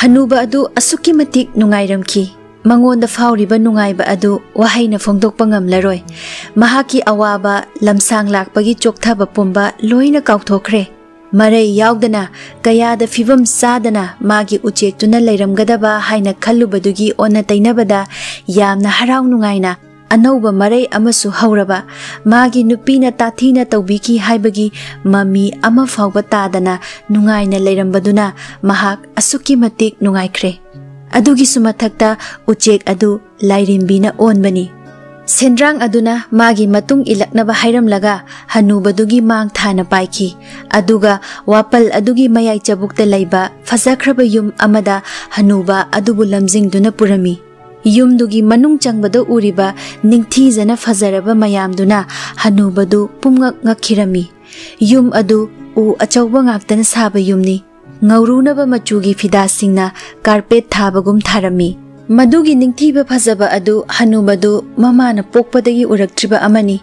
ꯍꯅꯨꯕ ꯑꯗꯨ ꯑꯁꯨꯛꯀꯤ ꯃꯇꯤꯛ ꯅꯨꯡꯉꯥꯏꯔꯝꯈꯤ꯫ ꯃꯉꯣꯟꯗ ꯐꯥꯎꯔꯤꯕ ꯅꯨꯡꯉꯥꯏꯕ ꯑꯗꯨ ꯋꯥꯍꯩꯅ ꯐꯣꯡꯗꯣꯛꯄ ꯉꯝꯂꯔꯣꯏ꯫ ꯃꯍꯥꯛꯀꯤ ꯑꯋꯥꯕ, ꯂꯝꯁꯥꯡ ꯂꯥꯛꯄꯒꯤ ꯆꯣꯛꯊꯕ ꯄꯨꯝꯕ ꯂꯣꯏꯅ ꯀꯥꯎꯊꯣꯛꯈ꯭ꯔꯦ꯫ ꯃꯔꯩ ꯌꯥꯎꯗꯅ, ꯀꯌꯥꯗ ꯐꯤꯕꯝ ꯆꯥꯗꯅ ꯃꯥꯒꯤ ꯎꯆꯦꯛꯇꯨꯅ ꯂꯩꯔꯝꯒꯗꯕ ꯍꯥꯏꯅ ꯈꯜꯂꯨꯕꯗꯨꯒꯤ ꯑꯣꯟꯅ ꯇꯩꯅꯕꯗ ꯌꯥꯝꯅ ꯍꯔꯥꯎ ꯅꯨꯡꯉꯥꯏꯅ ꯑꯅꯧꯕ ꯃꯔꯩ ꯑꯃꯁꯨ ꯍꯧꯔꯕ꯫ ꯃꯥꯒꯤ ꯅꯨꯄꯤꯅ ꯇꯥꯊꯤꯅ ꯇꯧꯕꯤꯈꯤ ꯍꯥꯏꯕꯒꯤ ꯃꯃꯤ ꯑꯃ ꯐꯥꯎꯕ ꯇꯥꯗꯅ ꯅꯨꯡꯉꯥꯏꯅ ꯂꯩꯔꯝꯕꯗꯨꯅ ꯃꯍꯥꯛ ꯑꯁꯨꯛꯀꯤ ꯃꯇꯤꯛ ꯅꯨꯡꯉꯥꯏꯈ꯭ꯔꯦ꯫ ꯑꯗꯨꯒꯤꯁꯨ ꯃꯊꯛꯇ ꯎꯆꯦꯛ ꯑꯗꯨ ꯂꯥꯏꯔꯦꯝꯕꯤꯅ ꯑꯣꯟꯕꯅꯤ꯫ ꯁꯦꯟꯗ꯭ꯔꯥꯡ ꯑꯗꯨꯅ ꯃꯥꯒꯤ ꯃꯇꯨꯡ ꯏꯜꯂꯛꯅꯕ ꯍꯥꯏꯔꯝꯂꯒ ꯍꯅꯨꯕꯗꯨꯒꯤ ꯃꯥꯡ ꯊꯥꯅ ꯄꯥꯏꯈꯤ꯫ ꯑꯗꯨꯒ ꯋꯥꯄꯜ ꯑꯗꯨꯒꯤ ꯃꯌꯥꯏ ꯆꯕꯨꯛꯇ ꯂꯩꯕ ꯐꯖꯈ꯭ꯔꯕ ꯌꯨꯝ ꯑꯃꯗ ꯍꯅꯨꯕ ꯑꯗꯨꯕꯨ ꯂꯝꯖꯤꯡꯗꯨꯅ ꯄꯨꯔꯝꯃꯤ꯫ ꯌꯨꯝꯗꯨꯒꯤ ꯃꯅꯨꯡ ꯆꯪꯕꯗ ꯎꯔꯤꯕ ꯅꯤꯡꯊꯤꯖꯅ ꯐꯖꯔꯕ ꯃꯌꯥꯝꯗꯨꯅ ꯍꯅꯨꯕꯗꯨ ꯄꯨꯝꯉꯛ ꯉꯛꯈꯤꯔꯝꯃꯤ꯫ ꯌꯨꯝ ꯑꯗꯨ ꯎ ꯑꯆꯧꯕ ꯉꯥꯛꯇꯅ ꯁꯥꯕ ꯌꯨꯝꯅꯤ꯫ ꯉꯧꯔꯨꯅꯕ ꯃꯆꯨꯒꯤ ꯐꯤꯗꯥꯁꯤꯡꯅ ꯀꯥꯔꯄꯦꯠ ꯊꯥꯕꯒꯨꯝ ꯊꯥꯔꯝꯃꯤ꯫ ꯃꯗꯨꯒꯤ ꯅꯤꯡꯊꯤꯕ ꯐꯖꯕ ꯑꯗꯨ ꯍꯅꯨꯕꯗꯨ ꯃꯃꯥꯅ ꯄꯣꯛꯄꯗꯒꯤ ꯎꯔꯛꯇ꯭ꯔꯤꯕ ꯑꯃꯅꯤ꯫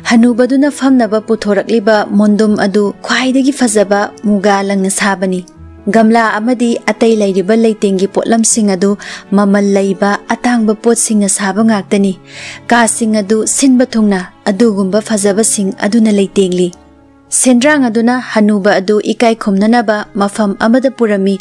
ꯍꯅꯨꯕꯗꯨꯅ ꯐꯝꯅꯕ ꯄꯨꯊꯣꯔꯛꯂꯤꯕ ꯃꯣꯟꯗꯨꯝ ꯑꯗꯨ ꯈ꯭ꯋꯥꯏꯗꯒꯤ ꯐꯖꯕ ꯃꯨꯒꯥ ꯂꯪꯅ ꯁꯥꯕꯅꯤ꯫ ꯒꯝꯂꯥ ꯑꯃꯗꯤ ꯑꯇꯩ ꯂꯩꯔꯤꯕ ꯂꯩꯇꯦꯡꯒꯤ ꯄꯣꯠꯂꯝꯁꯤꯡ ꯑꯗꯨ ꯃꯃꯜ ꯂꯩꯕ ꯑꯇꯥꯡꯕ ꯄꯣꯠꯁꯤꯡꯅ ꯁꯥꯕ ꯉꯥꯛꯇꯅꯤ꯫ ꯀꯥꯁꯤꯡ ꯑꯗꯨ ꯁꯤꯟꯕ ꯊꯨꯡꯅ ꯑꯗꯨꯒꯨꯝꯕ ꯐꯖꯕꯁꯤꯡ ꯑꯗꯨꯅ ꯂꯩꯇꯦꯡꯂꯤ꯫ ꯁꯦꯟꯗ꯭ꯔꯥꯡ ꯑꯗꯨꯅ ꯍꯅꯨꯕ ꯑꯗꯨ ꯏꯀꯥꯏ ꯈꯨꯝꯅꯅꯕ ꯃꯐꯝ ꯑꯃꯗ ꯄꯨꯔꯝꯃꯤ꯫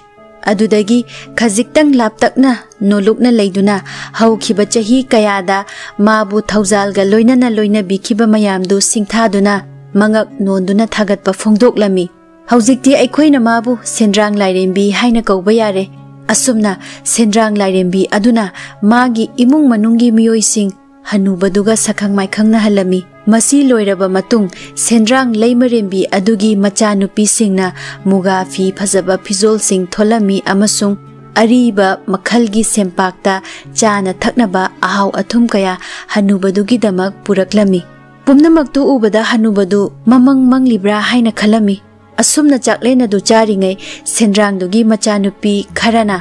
ꯑꯗꯨꯗꯒꯤ ꯈꯖꯤꯛꯇꯪ ꯂꯥꯞꯇꯛꯅ ꯅꯣꯂꯨꯛꯅ ꯂꯩꯗꯨꯅ ꯍꯧꯈꯤꯕ ꯆꯍꯤ ꯀꯌꯥꯗ ꯃꯥꯕꯨ ꯊꯧꯖꯥꯜꯒ ꯂꯣꯏꯅꯅ ꯂꯣꯏꯅꯕꯤꯈꯤꯕ ꯃꯌꯥꯝꯗꯨ ꯁꯤꯡꯊꯥꯗꯨꯅ ꯃꯉꯛ ꯅꯣꯟꯗꯨꯅ ꯊꯥꯒꯠꯄ ꯐꯣꯡꯗꯣꯛꯂꯝꯃꯤ꯫ ꯍꯧꯖꯤꯛꯇꯤ ꯑꯩꯈꯣꯏꯅ ꯃꯥꯕꯨ ꯁꯦꯟꯗ꯭ꯔꯥꯡ ꯂꯥꯏꯔꯦꯝꯕꯤ ꯍꯥꯏꯅ ꯀꯧꯕ ꯌꯥꯔꯦ꯫ ꯑꯁꯨꯝꯅ ꯁꯦꯟꯗ꯭ꯔꯥꯡ ꯂꯥꯏꯔꯦꯝꯕꯤ ꯑꯗꯨꯅ ꯃꯥꯒꯤ ꯏꯃꯨꯡ ꯃꯅꯨꯡꯒꯤ ꯃꯤꯑꯣꯏꯁꯤꯡ ꯍꯅꯨꯕꯗꯨꯒ ꯁꯛꯈꯪ ꯃꯥꯏꯈꯪꯅꯍꯜꯂꯝꯃꯤ꯫ ꯃꯁꯤ ꯂꯣꯏꯔꯕ ꯃꯇꯨꯡ ꯁꯦꯟꯗ꯭ꯔꯥꯡ ꯂꯩꯃꯔꯦꯝꯕꯤ ꯑꯗꯨꯒꯤ ꯃꯆꯥꯅꯨꯄꯤꯁꯤꯡꯅ ꯃꯨꯒꯥ ꯐꯤ ꯐꯖꯕ ꯐꯤꯖꯣꯜꯁꯤꯡ ꯊꯣꯜꯂꯝꯃꯤ ꯑꯃꯁꯨꯡ ꯑꯔꯤꯕ ꯃꯈꯜꯒꯤ ꯁꯦꯝꯄꯥꯛꯇ ꯆꯥꯅ ꯊꯛꯅꯕ ꯑꯍꯥꯎ ꯑꯊꯨꯝ ꯀꯌꯥ ꯍꯅꯨꯕꯗꯨꯒꯤꯗꯃꯛ ꯄꯨꯔꯛꯂꯝꯃꯤ꯫ ꯄꯨꯝꯅꯃꯛꯇꯨ ꯎꯕꯗ ꯍꯅꯨꯕꯗꯨ ꯃꯃꯪ ꯃꯪꯂꯤꯕ꯭ꯔꯥ ꯍꯥꯏꯅ ꯈꯜꯂꯝꯃꯤ꯫ ꯑꯁꯨꯝꯅ ꯆꯥꯛꯂꯦꯟ ꯑꯗꯨ ꯆꯥꯔꯤꯉꯩ ꯁꯦꯟꯗ꯭ꯔꯥꯡꯗꯨꯒꯤ ꯃꯆꯥꯅꯨꯄꯤ ꯈꯔꯅ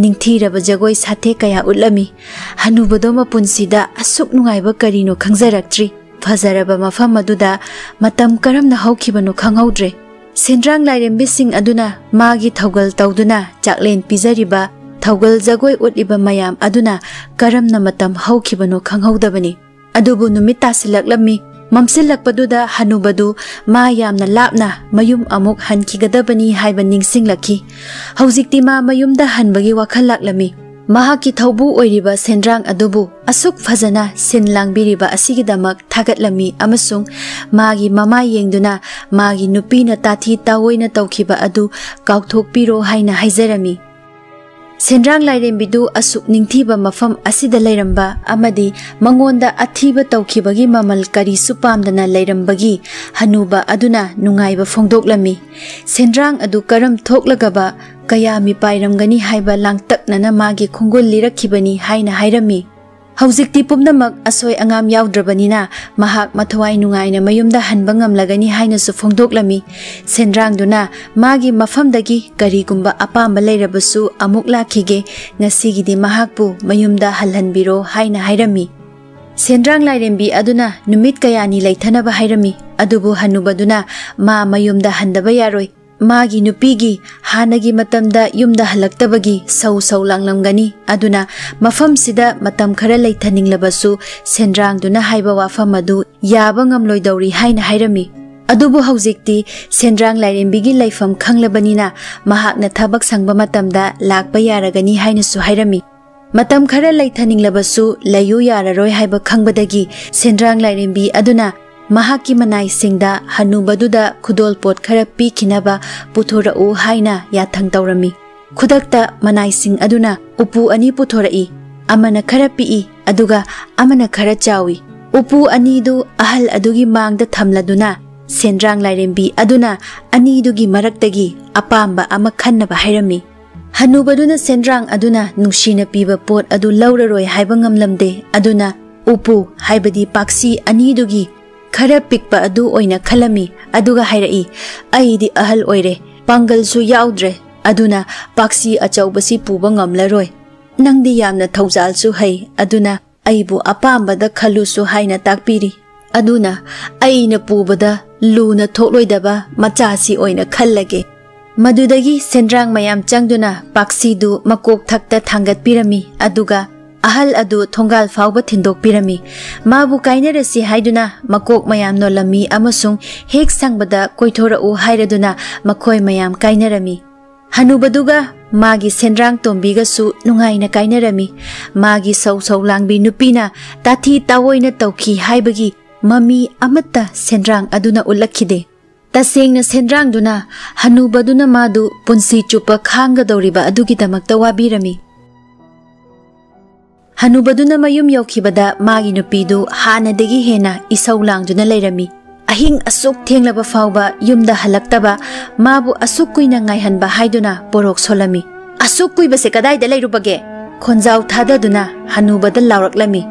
ꯅꯤꯡꯊꯤꯔꯕ ꯖꯒꯣꯏ ꯁꯥꯊꯦꯛ ꯀꯌꯥ ꯎꯠꯂꯝꯃꯤ꯫ ꯍꯅꯨꯕꯗꯣ ꯃꯄꯨꯟꯁꯤꯗ ꯑꯁꯨꯛ ꯅꯨꯡꯉꯥꯏꯕ ꯀꯔꯤꯅꯣ ꯈꯪꯖꯔꯛꯇ꯭ꯔꯤ꯫ ꯐꯖꯔꯕ ꯃꯐꯝ ꯑꯗꯨꯗ ꯃꯇꯝ ꯀꯔꯝꯅ ꯍꯧꯈꯤꯕꯅꯣ ꯈꯪꯍꯧꯗ꯭ꯔꯦ꯫ ꯁꯦꯟꯗ꯭ꯔꯥꯡ ꯂꯥꯏꯔꯦꯝꯕꯤꯁꯤꯡ ꯑꯗꯨꯅ ꯃꯥꯒꯤ ꯊꯧꯒꯜ ꯇꯧꯗꯨꯅ ꯆꯥꯛꯂꯦꯟ ꯄꯤꯖꯔꯤꯕ, ꯊꯧꯒꯜ ꯖꯒꯣꯏ ꯎꯠꯂꯤꯕ ꯃꯌꯥꯝ ꯑꯗꯨꯅ ꯀꯔꯝꯅ ꯃꯇꯝ ꯍꯧꯈꯤꯕꯅꯣ ꯈꯪꯍꯧꯗꯕꯅꯤ꯫ ꯑꯗꯨꯕꯨ ꯅꯨꯃꯤꯠ ꯇꯥꯁꯤꯜꯂꯛꯂꯝꯃꯤ꯫ ꯃꯝꯁꯤꯜꯂꯛꯄꯗꯨꯗ ꯍꯅꯨꯕꯗꯨ ꯃꯥ ꯌꯥꯝꯅ ꯂꯥꯞꯅ ꯃꯌꯨꯝ ꯑꯃꯨꯛ ꯍꯟꯈꯤꯒꯗꯕꯅꯤ ꯍꯥꯏꯕ ꯅꯤꯡꯁꯤꯡꯂꯛꯈꯤ꯫ ꯍꯧꯖꯤꯛꯇꯤ ꯃꯥ ꯃꯌꯨꯝꯗ ꯍꯟꯕꯒꯤ ꯋꯥꯈꯜ ꯂꯥꯛꯂꯝꯃꯤ꯫ ꯃꯍꯥꯛꯀꯤ ꯊꯧꯕꯨ ꯑꯣꯏꯔꯤꯕ ꯁꯦꯟꯗ꯭ꯔꯥꯡ ꯑꯗꯨꯕꯨ ꯑꯁꯨꯛ ꯐꯖꯅ ꯁꯤꯟ ꯂꯥꯡꯕꯤꯔꯤꯕ ꯑꯁꯤꯒꯤꯗꯃꯛ ꯊꯥꯒꯠꯂꯝꯃꯤ ꯑꯃꯁꯨꯡ ꯃꯥꯒꯤ ꯃꯃꯥꯏ ꯌꯦꯡꯗꯨꯅ ꯃꯥꯒꯤ ꯅꯨꯄꯤꯅ ꯇꯥꯊꯤ ꯇꯥꯑꯣꯏꯅ ꯇꯧꯈꯤꯕ ꯑꯗꯨ ꯀꯥꯎꯊꯣꯛꯄꯤꯔꯣ ꯍꯥꯏꯅ ꯍꯥꯏꯖꯔꯝꯃꯤ꯫ ꯁꯦꯟꯗ꯭ꯔꯥꯡ ꯂꯥꯏꯔꯦꯝꯕꯤꯗꯨ ꯑꯁꯨꯛ ꯅꯤꯡꯊꯤꯕ ꯃꯐꯝ ꯑꯁꯤꯗ ꯂꯩꯔꯝꯕ ꯑꯃꯗꯤ ꯃꯉꯣꯟꯗ ꯑꯊꯤꯕ ꯇꯧꯈꯤꯕꯒꯤ ꯃꯃꯜ ꯀꯔꯤꯁꯨ ꯄꯥꯝꯗꯅ ꯂꯩꯔꯝꯕꯒꯤ ꯍꯅꯨꯕ ꯑꯗꯨꯅ ꯅꯨꯡꯉꯥꯏꯕ ꯐꯣꯡꯗꯣꯛꯂꯝꯃꯤ꯫ ꯁꯦꯟꯗ꯭ꯔꯥꯡ ꯑꯗꯨ ꯀꯔꯝ ꯊꯣꯛꯂꯒꯕ ꯀꯌꯥ ꯃꯤꯄꯥꯏꯔꯝꯒꯅꯤ ꯍꯥꯏꯕ ꯂꯥꯡꯇꯛꯅꯅ ꯃꯥꯒꯤ ꯈꯣꯡꯒꯨꯜ ꯂꯤꯔꯛꯈꯤꯕꯅꯤ ꯍꯥꯏꯅ ꯍꯥꯏꯔꯝꯃꯤ꯫ ꯍꯧꯖꯤꯛꯇꯤ ꯄꯨꯝꯅꯃꯛ ꯑꯁꯣꯏ ꯑꯉꯥꯝ ꯌꯥꯎꯗ꯭ꯔꯕꯅꯤꯅ ꯃꯍꯥꯛ ꯃꯊꯋꯥꯏ ꯅꯨꯡꯉꯥꯏꯅ ꯃꯌꯨꯝꯗ ꯍꯟꯕ ꯉꯝꯂꯒꯅꯤ ꯍꯥꯏꯅꯁꯨ ꯐꯣꯡꯗꯣꯛꯂꯝꯃꯤ꯫ ꯁꯦꯟꯗ꯭ꯔꯥꯡꯗꯨꯅ ꯃꯥꯒꯤ ꯃꯐꯝꯗꯒꯤ ꯀꯔꯤꯒꯨꯝꯕ ꯑꯄꯥꯝꯕ ꯂꯩꯔꯕꯁꯨ ꯑꯃꯨꯛ ꯂꯥꯛꯈꯤꯒꯦ, ꯉꯁꯤꯒꯤꯗꯤ ꯃꯍꯥꯛꯄꯨ ꯃꯌꯨꯝꯗ ꯍꯜꯍꯟꯕꯤꯔꯣ ꯍꯥꯏꯅ ꯍꯥꯏꯔꯝꯃꯤ꯫ ꯁꯦꯟꯗ꯭ꯔꯥꯡ ꯂꯥꯏꯔꯦꯝꯕꯤ ꯑꯗꯨꯅ ꯅꯨꯃꯤꯠ ꯀꯌꯥꯅꯤ ꯂꯩꯊꯅꯕ ꯍꯥꯏꯔꯝꯃꯤ, ꯑꯗꯨꯕꯨ ꯍꯅꯨꯕꯗꯨꯅ ꯃꯥ ꯃꯌꯨꯝꯗ ꯍꯟꯗꯕ ꯌꯥꯔꯣꯏ, ꯃꯥꯒꯤ ꯅꯨꯄꯤꯒꯤ ꯍꯥꯟꯅꯒꯤ ꯃꯇꯝꯗ ꯌꯨꯝꯗ ꯍꯜꯂꯛꯇꯕꯒꯤ ꯁꯧ ꯁꯧ ꯂꯥꯡꯂꯝꯒꯅꯤ, ꯑꯗꯨꯅ ꯃꯐꯝꯁꯤꯗ ꯃꯇꯝ ꯈꯔ ꯂꯩꯊꯅꯤꯡꯂꯕꯁꯨ ꯁꯦꯟꯗ꯭ꯔꯥꯡꯗꯨꯅ ꯍꯥꯏꯕ ꯋꯥꯐꯝ ꯑꯗꯨ ꯌꯥꯕ ꯉꯝꯂꯣꯏꯗꯧꯔꯤ ꯍꯥꯏꯅ ꯍꯥꯏꯔꯝꯃꯤ꯫ ꯑꯗꯨꯕꯨ ꯍꯧꯖꯤꯛꯇꯤ ꯁꯦꯟꯗ꯭ꯔꯥꯡ ꯂꯥꯏꯔꯦꯝꯕꯤꯒꯤ ꯂꯩꯐꯝ ꯈꯪꯂꯕꯅꯤꯅ ꯃꯍꯥꯛꯅ ꯊꯕꯛ ꯁꯪꯕ ꯃꯇꯝꯗ ꯂꯥꯛꯄ ꯌꯥꯔꯒꯅꯤ ꯍꯥꯏꯅꯁꯨ ꯍꯥꯏꯔꯝꯃꯤ꯫ ꯃꯇꯝ ꯈꯔ ꯂꯩꯊꯅꯤꯡꯂꯕꯁꯨ ꯂꯩꯌꯨ ꯌꯥꯔꯔꯣꯏ ꯍꯥꯏꯕ ꯈꯪꯕꯗꯒꯤ ꯁꯦꯟꯗ꯭ꯔꯥꯡ ꯂꯥꯏꯔꯦꯝꯕꯤ ꯑꯗꯨꯅ ꯃꯍꯥꯛꯀꯤ ꯃꯅꯥꯏꯁꯤꯡꯗ ꯍꯅꯨꯕꯗꯨꯗ ꯈꯨꯗꯣꯜꯄꯣꯠ ꯈꯔ ꯄꯤꯈꯤꯅꯕ ꯄꯨꯊꯣꯔꯛꯎ ꯍꯥꯏꯅ ꯌꯥꯊꯪ ꯇꯧꯔꯝꯃꯤ꯫ ꯈꯨꯗꯛꯇ ꯃꯅꯥꯏꯁꯤꯡ ꯑꯗꯨꯅ ꯎꯄꯨ ꯑꯅꯤ ꯄꯨꯊꯣꯔꯛꯏ, ꯑꯃꯅ ꯈꯔ ꯄꯤꯛꯏ ꯑꯗꯨꯒ ꯑꯃꯅ ꯈꯔ ꯆꯥꯎꯏ꯫ ꯎꯄꯨ ꯑꯅꯤꯗꯨ ꯑꯍꯜ ꯑꯗꯨꯒꯤ ꯃꯥꯡꯗ ꯊꯝꯂꯗꯨꯅ ꯁꯦꯟꯗ꯭ꯔꯥꯡ ꯂꯥꯏꯔꯦꯝꯕꯤ ꯑꯗꯨꯅ ꯑꯅꯤꯗꯨꯒꯤ ꯃꯔꯛꯇꯒꯤ ꯑꯄꯥꯝꯕ ꯑꯃ ꯈꯟꯅꯕ ꯍꯥꯏꯔꯝꯃꯤ꯫ ꯍꯅꯨꯕꯗꯨꯅ ꯁꯦꯟꯗ꯭ꯔꯥꯡ ꯑꯗꯨꯅ ꯅꯨꯡꯁꯤꯅ ꯄꯤꯕ ꯄꯣꯠ ꯑꯗꯨ ꯂꯧꯔꯔꯣꯏ ꯍꯥꯏꯕ ꯉꯝꯂꯝꯗꯦ, ꯑꯗꯨꯅ ꯎꯄꯨ ꯍꯥꯏꯕꯗꯤ ꯄꯥꯛꯁꯤ ꯑꯅꯤꯗꯨꯒꯤ ꯈꯔ ꯄꯤꯛꯄ ꯑꯗꯨ ꯑꯣꯏꯅ ꯈꯜꯂꯝꯃꯤ, ꯑꯗꯨꯒ ꯍꯥꯏꯔꯛꯏ, "ꯑꯩꯗꯤ ꯑꯍꯜ ꯑꯣꯏꯔꯦ, ꯄꯥꯡꯒꯜꯁꯨ ꯌꯥꯎꯗ꯭ꯔꯦ, ꯑꯗꯨꯅ ꯄꯥꯛꯁꯤ ꯑꯆꯧꯕꯁꯤ ꯄꯨꯕ ꯉꯝꯂꯔꯣꯏ꯫ ꯅꯪꯗꯤ ꯌꯥꯝꯅ ꯊꯧꯖꯥꯜꯁꯨ ꯍꯩ, ꯑꯗꯨꯅ ꯑꯩꯕꯨ ꯑꯄꯥꯝꯕꯗ ꯈꯜꯂꯨꯁꯨ" ꯍꯥꯏꯅ ꯇꯥꯛꯄꯤꯔꯤ꯫ ꯑꯗꯨꯅ ꯑꯩꯅ ꯄꯨꯕꯗ ꯂꯨꯅ ꯊꯣꯛꯂꯣꯏꯗꯕ ꯃꯆꯥꯁꯤ ꯑꯣꯏꯅ ꯈꯜꯂꯒꯦ꯫ ꯃꯗꯨꯗꯒꯤ ꯁꯦꯟꯗ꯭ꯔꯥꯡ ꯃꯌꯥꯝ ꯆꯪꯗꯨꯅ ꯄꯥꯛꯁꯤꯗꯨ ꯃꯀꯣꯛ ꯊꯛꯇ ꯊꯥꯡꯒꯠꯄꯤꯔꯝꯃꯤ, ꯑꯗꯨꯒ ꯑꯍꯜ ꯑꯗꯨ ꯊꯣꯡꯒꯥꯜ ꯐꯥꯎꯕ ꯊꯤꯟꯗꯣꯛꯄꯤꯔꯝꯃꯤ꯫ ꯃꯥꯕꯨ ꯀꯥꯏꯅꯔꯁꯤ ꯍꯥꯏꯗꯨꯅ ꯃꯀꯣꯛ ꯃꯌꯥꯝ ꯅꯣꯜꯂꯝꯃꯤ ꯑꯃꯁꯨꯡ ꯍꯦꯛ ꯁꯪꯕꯗ ꯀꯣꯏꯊꯣꯔꯛꯎ ꯍꯥꯏꯔꯗꯨꯅ ꯃꯈꯣꯏ ꯃꯌꯥꯝ ꯀꯥꯏꯅꯔꯝꯃꯤ꯫ ꯍꯅꯨꯕꯗꯨꯒ ꯃꯥꯒꯤ ꯁꯦꯟꯗ꯭ꯔꯥꯡ ꯇꯣꯝꯕꯤꯒꯁꯨ ꯅꯨꯡꯉꯥꯏꯅ ꯀꯥꯏꯅꯔꯝꯃꯤ꯫ ꯃꯥꯒꯤ ꯁꯧ ꯁꯧ ꯂꯥꯡꯕꯤ ꯅꯨꯄꯤꯅ ꯇꯥꯊꯤ ꯇꯥꯑꯣꯏꯅ ꯇꯧꯈꯤ ꯍꯥꯏꯕꯒꯤ ꯃꯃꯤ ꯑꯃꯠꯇ ꯁꯦꯟꯗ꯭ꯔꯥꯡ ꯑꯗꯨꯅ ꯎꯠꯂꯛꯈꯤꯗꯦ꯫ ꯇꯁꯦꯡꯅ ꯁꯦꯟꯗ꯭ꯔꯥꯡꯗꯨꯅ ꯍꯅꯨꯕꯗꯨꯅ ꯃꯥꯗꯨ ꯄꯨꯟꯁꯤ ꯆꯨꯞꯄ ꯈꯥꯡꯒꯗꯧꯔꯤꯕ ꯑꯗꯨꯒꯤꯗꯃꯛꯇ ꯋꯥꯕꯤꯔꯝꯃꯤ꯫ ꯍꯅꯨꯕꯗꯨꯅ ꯃꯌꯨꯝ ꯌꯧꯈꯤꯕꯗ ꯃꯥꯒꯤ ꯅꯨꯄꯤꯗꯨ ꯍꯥꯟꯅꯗꯒꯤ ꯍꯦꯟꯅ ꯏꯁꯧ ꯂꯥꯡꯗꯨꯅ ꯂꯩꯔꯝꯃꯤ꯫ ꯑꯍꯤꯡ ꯑꯁꯨꯛ ꯊꯦꯡꯂꯕ ꯐꯥꯎꯕ ꯌꯨꯝꯗ ꯍꯜꯂꯛꯇꯕ ꯃꯥꯕꯨ ꯑꯁꯨꯛ ꯀꯨꯏꯅ ꯉꯥꯏꯍꯟꯕ ꯍꯥꯏꯗꯨꯅ ꯄꯣꯔꯣꯛ ꯁꯣꯜꯂꯝꯃꯤ꯫ "ꯑꯁꯨꯛ ꯀꯨꯏꯕꯁꯦ ꯀꯗꯥꯏꯗ ꯂꯩꯔꯨꯕꯒꯦ?" ꯈꯣꯟꯖꯥꯎ ꯊꯥꯗꯗꯨꯅ ꯍꯅꯨꯕꯗ ꯂꯥꯎꯔꯛꯂꯝꯃꯤ꯫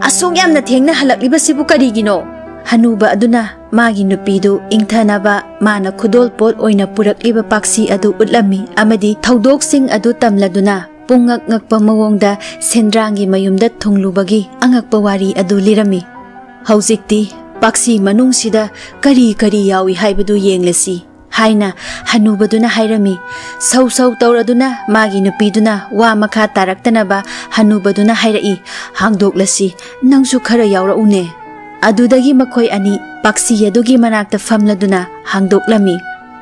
"ꯑꯁꯨꯛ ꯌꯥꯝꯅ ꯊꯦꯡꯅ ꯍꯜꯂꯛꯂꯤꯕꯁꯤꯕꯨ ꯀꯔꯤꯒꯤꯅꯣ?" ꯍꯅꯨꯕ ꯑꯗꯨꯅ ꯃꯥꯒꯤ ꯅꯨꯄꯤꯗꯨ ꯏꯪꯊꯅꯕ ꯃꯥꯅ ꯈꯨꯗꯣꯜ ꯄꯣꯠ ꯑꯣꯏꯅ ꯄꯨꯔꯛꯂꯤꯕ ꯄꯥꯛꯁꯤ ꯑꯗꯨ ꯎꯠꯂꯝꯃꯤ ꯑꯃꯗꯤ ꯊꯧꯗꯣꯛꯁꯤꯡ ꯑꯗꯨ ꯇꯝꯂꯗꯨꯅ ꯄꯨꯡꯉꯛ ꯉꯛꯄ ꯃꯑꯣꯡꯗ ꯁꯦꯟꯗ꯭ꯔꯥꯡꯒꯤ ꯃꯌꯨꯝꯗ ꯊꯨꯡꯂꯨꯕꯒꯤ ꯑꯉꯛꯄ ꯋꯥꯔꯤ ꯑꯗꯨ ꯂꯤꯔꯝꯃꯤ꯫ "ꯍꯧꯖꯤꯛꯇꯤ ꯄꯥꯛꯁꯤ ꯃꯅꯨꯡꯁꯤꯗ ꯀꯔꯤ ꯀꯔꯤ ꯌꯥꯎꯏ ꯍꯥꯏꯕꯗꯨ ꯌꯦꯡꯂꯁꯤ" ꯍꯥꯏꯅ ꯍꯅꯨꯕꯗꯨꯅ ꯍꯥꯏꯔꯝꯃꯤ꯫ ꯁꯧ ꯁꯧ ꯇꯧꯔꯗꯨꯅ ꯃꯥꯒꯤ ꯅꯨꯄꯤꯗꯨꯅ ꯋꯥ ꯃꯈꯥ ꯇꯥꯔꯛꯇꯅꯕ ꯍꯅꯨꯕꯗꯨꯅ ꯍꯥꯏꯔꯛꯏ, "ꯍꯥꯡꯗꯣꯛꯂꯁꯤ, ꯅꯪꯁꯨ ꯈꯔ ꯌꯥꯎꯔꯛꯎꯅꯦ"꯫ ꯑꯗꯨꯗꯒꯤ ꯃꯈꯣꯏ ꯑꯅꯤ ꯄꯥꯛꯁꯤ ꯑꯗꯨꯒꯤ ꯃꯅꯥꯛꯇ ꯐꯝꯂꯗꯨꯅ ꯍꯥꯡꯗꯣꯛꯂꯝꯃꯤ꯫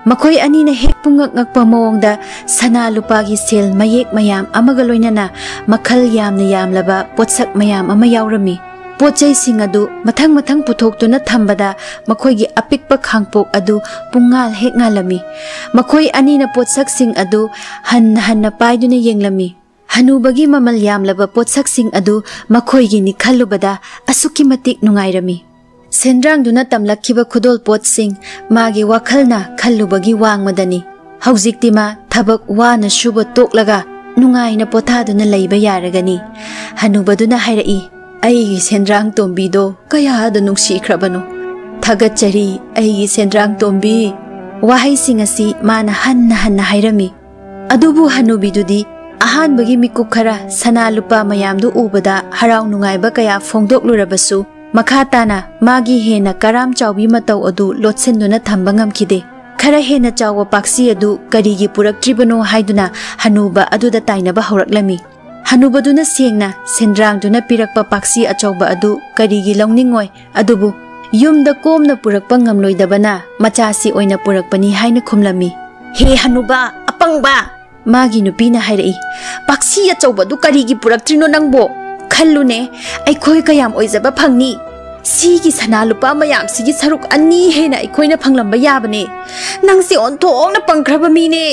ꯃꯈꯣꯏ ꯑꯅꯤꯅ ꯍꯦꯛ ꯄꯨꯡꯉꯛ ꯉꯛꯄ ꯃꯑꯣꯡꯗ ꯁꯅꯥ ꯂꯨꯄꯥꯒꯤ ꯁꯦꯜ ꯃꯌꯦꯛ ꯃꯌꯥꯝ ꯑꯃꯒ ꯂꯣꯏꯅꯅ ꯃꯈꯜ ꯌꯥꯝꯅ ꯌꯥꯝꯂꯕ ꯄꯣꯠꯁꯛ ꯃꯌꯥꯝ ꯑꯃ ꯌꯥꯎꯔꯝꯃꯤ꯫ ꯄꯣꯠ ꯆꯩꯁꯤꯡ ꯑꯗꯨ ꯃꯊꯪ ꯃꯊꯪ ꯄꯨꯊꯣꯛꯇꯨꯅ ꯊꯝꯕꯗ ꯃꯈꯣꯏꯒꯤ ꯑꯄꯤꯛꯄ ꯈꯥꯡꯄꯣꯛ ꯑꯗꯨ ꯄꯨꯡꯉꯥꯜ ꯍꯦꯛ ꯉꯥꯜꯂꯝꯃꯤ꯫ ꯃꯈꯣꯏ ꯑꯅꯤꯅ ꯄꯣꯠꯁꯛꯁꯤꯡ ꯑꯗꯨ ꯍꯟꯅ ꯍꯟꯅ ꯄꯥꯏꯗꯨꯅ ꯌꯦꯡꯂꯝꯃꯤ꯫ ꯍꯅꯨꯕꯒꯤ ꯃꯃꯜ ꯌꯥꯝꯂꯕ ꯄꯣꯠꯁꯛꯁꯤꯡ ꯑꯗꯨ ꯃꯈꯣꯏꯒꯤꯅꯤ ꯈꯜꯂꯨꯕꯗ ꯑꯁꯨꯛꯀꯤ ꯃꯇꯤꯛ ꯅꯨꯡꯉꯥꯏꯔꯝꯃꯤ꯫ ꯁꯦꯟꯗ꯭ꯔꯥꯡꯗꯨꯅ ꯇꯝꯂꯛꯈꯤꯕ ꯈꯨꯗꯣꯜ ꯄꯣꯠꯁꯤꯡ, ꯃꯥꯒꯤ ꯋꯥꯈꯜꯅ ꯈꯜꯂꯨꯕꯒꯤ ꯋꯥꯡꯃꯗꯅꯤ꯫ ꯍꯧꯖꯤꯛꯇꯤ ꯃꯥ ꯊꯕꯛ ꯋꯥꯅ ꯁꯨꯕ ꯇꯣꯛꯂꯒ ꯅꯨꯡꯉꯥꯏꯅ ꯄꯣꯊꯥꯗꯨꯅ ꯂꯩꯕ ꯌꯥꯔꯒꯅꯤ꯫ ꯍꯅꯨꯕꯗꯨꯅ ꯍꯥꯏꯔꯛꯏ, "ꯑꯩꯒꯤ ꯁꯦꯟꯗ꯭ꯔꯥꯡ ꯇꯣꯝꯕꯤꯗꯣ ꯀꯌꯥꯗ ꯅꯨꯡꯁꯤꯈ꯭ꯔꯕꯅꯣ꯫ ꯊꯥꯒꯠꯆꯔꯤ, ꯑꯩꯒꯤ ꯁꯦꯟꯗ꯭ꯔꯥꯡ ꯇꯣꯝꯕꯤ"꯫ ꯋꯥꯍꯩꯁꯤꯡ ꯑꯁꯤ ꯃꯥꯅ ꯍꯟꯅ ꯍꯟꯅ ꯍꯥꯏꯔꯝꯃꯤ꯫ ꯑꯗꯨꯕꯨ ꯍꯅꯨꯕꯤꯗꯨꯗꯤ ꯑꯍꯥꯟꯕꯒꯤ ꯃꯤꯀꯨꯞ ꯈꯔ ꯁꯅꯥ ꯂꯨꯄꯥ ꯃꯌꯥꯝꯗꯨ ꯎꯕꯗ ꯍꯔꯥꯎ ꯅꯨꯡꯉꯥꯏꯕ ꯀꯌꯥ ꯐꯣꯡꯗꯣꯛꯂꯨꯔꯕꯁꯨ, ꯃꯈꯥ ꯇꯥꯅ ꯃꯥꯒꯤ ꯍꯦꯟꯅ ꯀꯔꯥꯝ ꯆꯥꯎꯕꯤ ꯃꯇꯧ ꯑꯗꯨ ꯂꯣꯠꯁꯤꯟꯗꯨꯅ ꯊꯝꯕ ꯉꯝꯈꯤꯗꯦ꯫ ꯈꯔ ꯍꯦꯟꯅ ꯆꯥꯎꯕ ꯄꯥꯛꯁꯤ ꯑꯗꯨ ꯀꯔꯤꯒꯤ ꯄꯨꯔꯛꯇ꯭ꯔꯤꯕꯅꯣ ꯍꯥꯏꯗꯨꯅ ꯍꯅꯨꯕ ꯑꯗꯨꯗ ꯇꯥꯏꯅꯕ ꯍꯧꯔꯛꯂꯝꯃꯤ꯫ ꯍꯅꯨꯕꯗꯨꯅ ꯁꯦꯡꯅ ꯁꯦꯟꯗ꯭ꯔꯥꯡꯗꯨꯅ ꯄꯤꯔꯛꯄ ꯄꯥꯛꯁꯤ ꯑꯆꯧꯕ ꯑꯗꯨ ꯀꯔꯤꯒꯤ ꯂꯧꯅꯤꯡꯉꯣꯏ? ꯑꯗꯨꯕꯨ ꯌꯨꯝꯗ ꯀꯣꯝꯅ ꯄꯨꯔꯛꯄ ꯉꯝꯂꯣꯏꯗꯕꯅ ꯃꯆꯥꯁꯤ ꯑꯣꯏꯅ ꯄꯨꯔꯛꯄꯅꯤ ꯍꯥꯏꯅ ꯈꯨꯝꯂꯝꯃꯤ꯫ "ꯍꯦ ꯍꯅꯨꯕ ꯑꯄꯪꯕ!" ꯃꯥꯒꯤ ꯅꯨꯄꯤꯅ ꯍꯥꯏꯔꯛꯏ, "ꯄꯥꯛꯁꯤ ꯑꯆꯧꯕꯗꯨ ꯀꯔꯤꯒꯤ ꯄꯨꯔꯛꯇ꯭ꯔꯤꯅꯣ ꯅꯪꯕꯣ? ꯈꯜꯂꯨꯅꯦ, ꯑꯩꯈꯣꯏ ꯀꯌꯥꯝ ꯑꯣꯏꯖꯕ ꯐꯪꯅꯤ? "ꯁꯤꯒꯤ ꯁꯅꯥ ꯂꯨꯄꯥ ꯃꯌꯥꯝꯁꯤꯒꯤ ꯁꯔꯨꯛ ꯑꯅꯤ ꯍꯦꯟꯅ ꯑꯩꯈꯣꯏꯅ ꯐꯪꯂꯝꯕ ꯌꯥꯕꯅꯦ꯫ ꯅꯪꯁꯦ ꯑꯣꯟꯊꯣꯛꯅ ꯄꯪꯈ꯭ꯔꯕ ꯃꯤꯅꯦ!"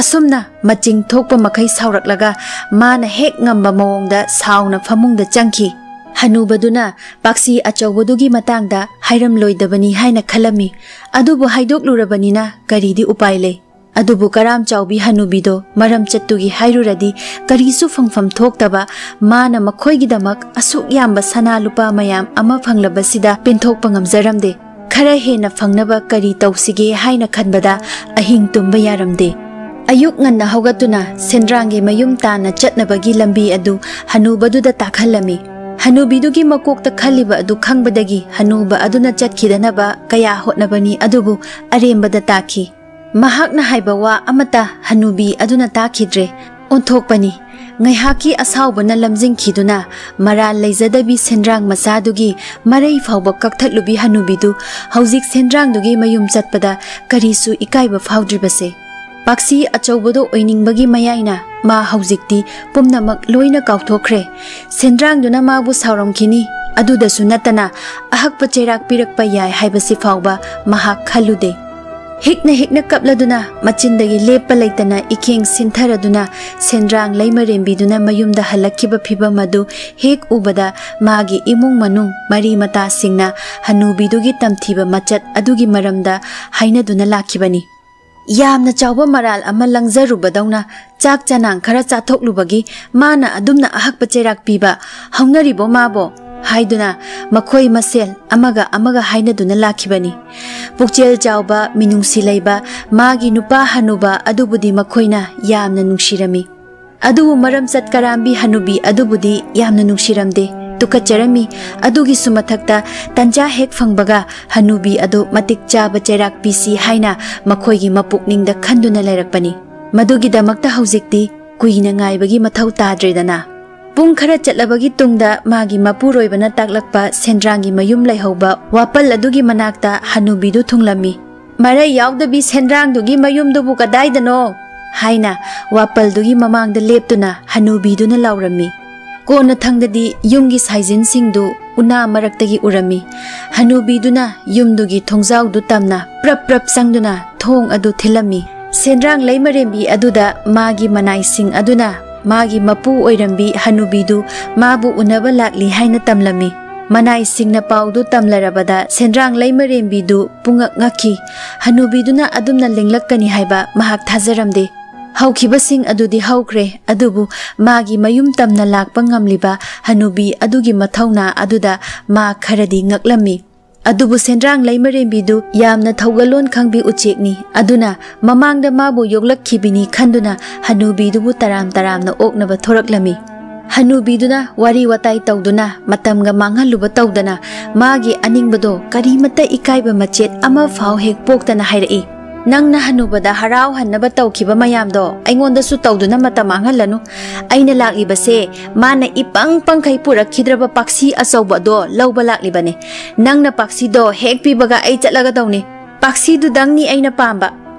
ꯑꯁꯨꯝꯅ ꯃꯆꯤꯡ ꯊꯣꯛꯄ ꯃꯈꯩ ꯁꯥꯎꯔꯛꯂꯒ ꯃꯥꯅ ꯍꯦꯛ ꯉꯝꯕ ꯃꯑꯣꯡꯗ ꯁꯥꯎꯅ ꯐꯃꯨꯡꯗ ꯆꯪꯈꯤ꯫ ꯍꯅꯨꯕꯗꯨꯅ ꯄꯥꯛꯁꯤ ꯑꯆꯧꯕꯗꯨꯒꯤ ꯃꯇꯥꯡꯗ ꯍꯥꯏꯔꯝꯂꯣꯏꯗꯕꯅꯤ ꯍꯥꯏꯅ ꯈꯜꯂꯝꯃꯤ, ꯑꯗꯨꯕꯨ ꯍꯥꯏꯗꯣꯛꯂꯨꯔꯕꯅꯤꯅ ꯀꯔꯤꯗꯤ ꯎꯄꯥꯏ ꯂꯩ꯫ ꯑꯗꯨꯕꯨ ꯀꯔꯥꯝ ꯆꯥꯎꯕꯤ ꯍꯅꯨꯕꯤꯗꯣ ꯃꯔꯝ ꯆꯠꯇꯨꯒꯤ ꯍꯥꯏꯔꯨꯔꯗꯤ ꯀꯔꯤꯁꯨ ꯐꯪꯐꯝ ꯊꯣꯛꯇꯕ, ꯃꯥꯅ ꯃꯈꯣꯏꯒꯤꯗꯃꯛ ꯑꯁꯨꯛ ꯌꯥꯝꯕ ꯁꯅꯥ ꯂꯨꯄꯥ ꯃꯌꯥꯝ ꯑꯃ ꯐꯪꯂꯕꯁꯤꯗ ꯄꯦꯟꯊꯣꯛꯄ ꯉꯝꯖꯔꯝꯗꯦ꯫ ꯈꯔ ꯍꯦꯟꯅ ꯐꯪꯅꯕ ꯀꯔꯤ ꯇꯧꯁꯤꯒꯦ ꯍꯥꯏꯅ ꯈꯟꯕꯗ ꯑꯍꯤꯡ ꯇꯨꯝꯕ ꯌꯥꯔꯝꯗꯦ꯫ ꯑꯌꯨꯛ ꯉꯟꯅ ꯍꯧꯒꯠꯇꯨꯅ ꯁꯦꯟꯗ꯭ꯔꯥꯡꯒꯤ ꯃꯌꯨꯝ ꯇꯥꯟꯅ ꯆꯠꯅꯕꯒꯤ ꯂꯝꯕꯤ ꯑꯗꯨ ꯍꯅꯨꯕꯗꯨꯗ ꯇꯥꯛꯍꯜꯂꯝꯃꯤ꯫ ꯍꯅꯨꯕꯤꯗꯨꯒꯤ ꯃꯀꯣꯛꯇ ꯈꯜꯂꯤꯕ ꯑꯗꯨ ꯈꯪꯕꯗꯒꯤ ꯍꯅꯨꯕ ꯑꯗꯨꯅ ꯆꯠꯈꯤꯗꯅꯕ ꯀꯌꯥ ꯍꯣꯠꯅꯕꯅꯤ, ꯑꯗꯨꯕꯨ ꯑꯔꯦꯝꯕꯗ ꯇꯥꯈꯤ꯫ ꯃꯍꯥꯛꯅ ꯍꯥꯏꯕ ꯋꯥ ꯑꯃꯠꯇ ꯍꯅꯨꯕꯤ ꯑꯗꯨꯅ ꯇꯥꯈꯤꯗ꯭ꯔꯦ꯫ ꯑꯣꯟꯊꯣꯛꯄꯅꯤ꯫ ꯉꯥꯏꯍꯥꯛꯀꯤ ꯑꯁꯥꯎꯕꯅ ꯂꯝꯖꯤꯡꯈꯤꯗꯨꯅ ꯃꯔꯥꯜ ꯂꯩꯖꯗꯕꯤ ꯁꯦꯟꯗ꯭ꯔꯥꯡ ꯃꯆꯥꯗꯨꯒꯤ ꯃꯔꯩ ꯐꯥꯎꯕ ꯀꯛꯊꯠꯂꯨꯕꯤ ꯍꯅꯨꯕꯤꯗꯨ ꯍꯧꯖꯤꯛ ꯁꯦꯟꯗ꯭ꯔꯥꯡꯗꯨꯒꯤ ꯃꯌꯨꯝ ꯆꯠꯄꯗ ꯀꯔꯤꯁꯨ ꯏꯀꯥꯏꯕ ꯐꯥꯎꯗ꯭ꯔꯤꯕꯁꯦ꯫ ꯄꯥꯛꯁꯤ ꯑꯆꯧꯕꯗꯣ ꯑꯣꯏꯅꯤꯡꯕꯒꯤ ꯃꯌꯥꯏꯅ ꯃꯥ ꯍꯧꯖꯤꯛꯇꯤ ꯄꯨꯝꯅꯃꯛ ꯂꯣꯏꯅ ꯀꯥꯎꯊꯣꯛꯈ꯭ꯔꯦ꯫ ꯁꯦꯟꯗ꯭ꯔꯥꯡꯗꯨꯅ ꯃꯥꯕꯨ ꯁꯥꯎꯔꯝꯈꯤꯅꯤ, ꯑꯗꯨꯗꯁꯨ ꯅꯠꯇꯅ ꯑꯍꯛꯄ ꯆꯩꯔꯥꯛ ꯄꯤꯔꯛꯄ ꯌꯥꯏ ꯍꯥꯏꯕꯁꯤ ꯐꯥꯎꯕ ꯃꯍꯥꯛ ꯈꯜꯂꯨꯗꯦ꯫ ꯍꯤꯛꯅ ꯍꯤꯛꯅ ꯀꯞꯂꯗꯨꯅ ꯃꯆꯤꯟꯗꯒꯤ ꯂꯦꯞꯄ ꯂꯩꯇꯅ ꯏꯈꯦꯡ ꯁꯤꯟꯊꯔꯗꯨꯅ ꯁꯦꯟꯗ꯭ꯔꯥꯡ ꯂꯩꯃꯔꯦꯝꯕꯤꯗꯨꯅ ꯃꯌꯨꯝꯗ ꯍꯜꯂꯛꯈꯤꯕ ꯐꯤꯚꯝ ꯑꯗꯨ ꯍꯦꯛ ꯎꯕꯗ ꯃꯥꯒꯤ ꯏꯃꯨꯡ ꯃꯅꯨꯡ ꯃꯔꯤ ꯃꯇꯥꯁꯤꯡꯅ ꯍꯅꯨꯕꯤꯗꯨꯒꯤ ꯇꯝꯊꯤꯕ ꯃꯆꯠ ꯑꯗꯨꯒꯤ ꯃꯔꯝꯗ ꯍꯥꯏꯅꯗꯨꯅ ꯂꯥꯛꯈꯤꯕꯅꯤ꯫ ꯌꯥꯝꯅ ꯆꯥꯎꯕ ꯃꯔꯥꯜ ꯑꯃ ꯂꯪꯖꯔꯨꯕꯗꯧꯅ ꯆꯥꯛ ꯆꯅꯥꯡ ꯈꯔ ꯆꯥꯊꯣꯛꯂꯨꯕꯒꯤ ꯃꯥꯅ ꯑꯗꯨꯝꯅ ꯑꯍꯛꯄ ꯆꯩꯔꯥꯛ ꯄꯤꯕ ꯍꯧꯅꯔꯤꯕꯣ ꯃꯥꯕꯣ? ꯍꯥꯏꯗꯨꯅ ꯃꯈꯣꯏ ꯃꯁꯦꯜ ꯑꯃꯒ ꯑꯃꯒ ꯍꯥꯏꯅꯗꯨꯅ ꯂꯥꯛꯈꯤꯕꯅꯤ꯫ ꯄꯨꯛꯆꯦꯜ ꯆꯥꯎꯕ, ꯃꯤꯅꯨꯡꯁꯤ ꯂꯩꯕ ꯃꯥꯒꯤ ꯅꯨꯄꯥ ꯍꯅꯨꯕ ꯑꯗꯨꯕꯨꯗꯤ ꯃꯈꯣꯏꯅ ꯌꯥꯝꯅ ꯅꯨꯡꯁꯤꯔꯝꯃꯤ꯫ ꯑꯗꯨꯕꯨ ꯃꯔꯝꯆꯠ ꯀꯔꯥꯝꯕꯤ ꯍꯅꯨꯕꯤ ꯑꯗꯨꯕꯨꯗꯤ ꯌꯥꯝꯅ ꯅꯨꯡꯁꯤꯔꯝꯗꯦ, ꯇꯨꯀꯠꯆꯔꯝꯃꯤ꯫ ꯑꯗꯨꯒꯤꯁꯨ ꯃꯊꯛꯇ ꯇꯟꯖꯥ ꯍꯦꯛ ꯐꯪꯕꯒ ꯍꯅꯨꯕꯤ ꯑꯗꯨ ꯃꯇꯤꯛ ꯆꯥꯕ ꯆꯩꯔꯥꯛ ꯄꯤꯁꯤ ꯍꯥꯏꯅ ꯃꯈꯣꯏꯒꯤ ꯃꯄꯨꯛꯅꯤꯡꯗ ꯈꯟꯗꯨꯅ ꯂꯩꯔꯛꯄꯅꯤ꯫ ꯃꯗꯨꯒꯤꯗꯃꯛꯇ ꯍꯧꯖꯤꯛꯇꯤ ꯀꯨꯏꯅ ꯉꯥꯏꯕꯒꯤ ꯃꯊꯧ ꯇꯥꯗ꯭ꯔꯦꯗꯅ꯫ ꯄꯨꯡ ꯈꯔ ꯆꯠꯂꯕꯒꯤ ꯇꯨꯡꯗ ꯃꯥꯒꯤ ꯃꯄꯨꯔꯣꯏꯕꯅ ꯇꯥꯛꯂꯛꯄ ꯁꯦꯟꯗ꯭ꯔꯥꯡꯒꯤ ꯃꯌꯨꯝ ꯂꯩꯍꯧꯕ ꯋꯥꯄꯜ ꯑꯗꯨꯒꯤ ꯃꯅꯥꯛꯇ ꯍꯅꯨꯕꯤꯗꯨ ꯊꯨꯡꯂꯝꯃꯤ꯫ "ꯃꯔꯩ ꯌꯥꯎꯗꯕꯤ ꯁꯦꯟꯗ꯭ꯔꯥꯡꯗꯨꯒꯤ ꯃꯌꯨꯝꯗꯨꯕꯨ ꯀꯗꯥꯏꯗꯅꯣ?" ꯍꯥꯏꯅ ꯋꯥꯄꯜꯗꯨꯒꯤ ꯃꯃꯥꯡꯗ ꯂꯦꯞꯇꯨꯅ ꯍꯅꯨꯕꯤꯗꯨꯅ ꯂꯥꯎꯔꯝꯃꯤ꯫ ꯀꯣꯟꯅꯊꯪꯗꯗꯤ ꯌꯨꯝꯒꯤ ꯁꯥꯏꯖꯤꯟꯁꯤꯡꯗꯨ ꯎꯅꯥ ꯃꯔꯛꯇꯒꯤ ꯎꯔꯝꯃꯤ꯫ ꯍꯅꯨꯕꯤꯗꯨꯅ ꯌꯨꯝꯗꯨꯒꯤ ꯊꯣꯡꯖꯥꯎꯗꯨ ꯇꯝꯅ ꯄ꯭ꯔꯞ ꯄ꯭ꯔꯞ ꯆꯪꯗꯨꯅ ꯊꯣꯡ ꯑꯗꯨ ꯊꯤꯜꯂꯝꯃꯤ꯫ ꯁꯦꯟꯗ꯭ꯔꯥꯡ ꯂꯩꯃꯔꯦꯝꯕꯤ ꯑꯗꯨꯗ ꯃꯥꯒꯤ ꯃꯅꯥꯏꯁꯤꯡ ꯑꯗꯨꯅ ꯃꯥꯒꯤ ꯃꯄꯨ ꯑꯣꯏꯔꯝꯕꯤ ꯍꯅꯨꯕꯤꯗꯨ ꯃꯥꯕꯨ ꯎꯅꯕ ꯂꯥꯛꯂꯤ ꯍꯥꯏꯅ ꯇꯝꯂꯝꯃꯤ꯫ ꯃꯅꯥꯏꯁꯤꯡꯅ ꯄꯥꯎꯗꯨ ꯇꯝꯂꯔꯕꯗ ꯁꯦꯟꯗ꯭ꯔꯥꯡ ꯂꯩꯃꯔꯦꯝꯕꯤꯗꯨ ꯄꯨꯡꯉꯛ ꯉꯛꯈꯤ꯫ ꯍꯅꯨꯕꯤꯗꯨꯅ ꯑꯗꯨꯝꯅ ꯂꯦꯡꯂꯛꯀꯅꯤ ꯍꯥꯏꯕ ꯃꯍꯥꯛ ꯊꯥꯖꯔꯝꯗꯦ꯫ ꯍꯧꯈꯤꯕꯁꯤꯡ ꯑꯗꯨꯗꯤ ꯍꯧꯈ꯭ꯔꯦ, ꯑꯗꯨꯕꯨ ꯃꯥꯒꯤ ꯃꯌꯨꯝ ꯇꯝꯅ ꯂꯥꯛꯄ ꯉꯝꯂꯤꯕ ꯍꯅꯨꯕꯤ ꯑꯗꯨꯒꯤ ꯃꯊꯧꯅꯥ ꯑꯗꯨꯗ ꯃꯥ ꯈꯔꯗꯤ ꯉꯛꯂꯝꯃꯤ꯫ ꯑꯗꯨꯕꯨ ꯁꯦꯟꯗ꯭ꯔꯥꯡ ꯂꯩꯃꯔꯦꯝꯕꯤꯗꯨ ꯌꯥꯝꯅ ꯊꯧꯒꯜꯂꯣꯟ ꯈꯪꯕꯤ ꯎꯆꯦꯛꯅꯤ꯫ ꯑꯗꯨꯅ ꯃꯃꯥꯡꯗ ꯃꯥꯕꯨ ꯌꯣꯛꯂꯛꯈꯤꯕꯤꯅꯤ ꯈꯟꯗꯨꯅ ꯍꯅꯨꯕꯤꯗꯨꯕꯨ ꯇꯔꯥꯝ ꯇꯔꯥꯝꯅ ꯑꯣꯛꯅꯕ ꯊꯣꯔꯛꯂꯝꯃꯤ꯫ ꯍꯅꯨꯕꯤꯗꯨꯅ ꯋꯥꯔꯤ ꯋꯥꯇꯥꯏ ꯇꯧꯗꯨꯅ, ꯃꯇꯝꯒ ꯃꯥꯡꯍꯜꯂꯨꯕ ꯇꯧꯗꯅ, ꯃꯥꯒꯤ ꯑꯅꯤꯡꯕꯗꯣ ꯀꯔꯤꯃꯠꯇ ꯏꯀꯥꯏꯕ ꯃꯆꯦꯠ ꯑꯃꯐꯥꯎ ꯍꯦꯛ ꯄꯣꯛꯇꯅ ꯍꯥꯏꯔꯛꯏ, "ꯅꯪꯅ ꯍꯅꯨꯕꯗ ꯍꯔꯥꯎꯍꯟꯅꯕ ꯇꯧꯈꯤꯕ ꯃꯌꯥꯝꯗꯣ ꯑꯩꯉꯣꯟꯗꯁꯨ ꯇꯧꯗꯨꯅ ꯃꯇꯝ ꯃꯥꯡꯍꯜꯂꯅꯨ꯫ ꯑꯩꯅ ꯂꯥꯛꯂꯤꯕꯁꯦ ꯃꯥꯅ ꯏꯄꯪ ꯄꯪꯈꯩ ꯄꯨꯔꯛꯈꯤꯗ꯭ꯔꯕ ꯄꯥꯛꯁꯤ ꯑꯆꯧꯕ ꯑꯗꯣ ꯂꯧꯕ ꯂꯥꯛꯂꯤꯕꯅꯦ꯫ ꯅꯪꯅ ꯄꯥꯛꯁꯤꯗꯣ ꯍꯦꯛ ꯄꯤꯕꯒ ꯑꯩ ꯆꯠꯂꯒꯗꯧꯅꯤ꯫ ꯄꯥꯛꯁꯤꯗꯨꯗꯪꯅꯤ ꯑꯩꯅ ꯄꯥꯝꯕ꯫"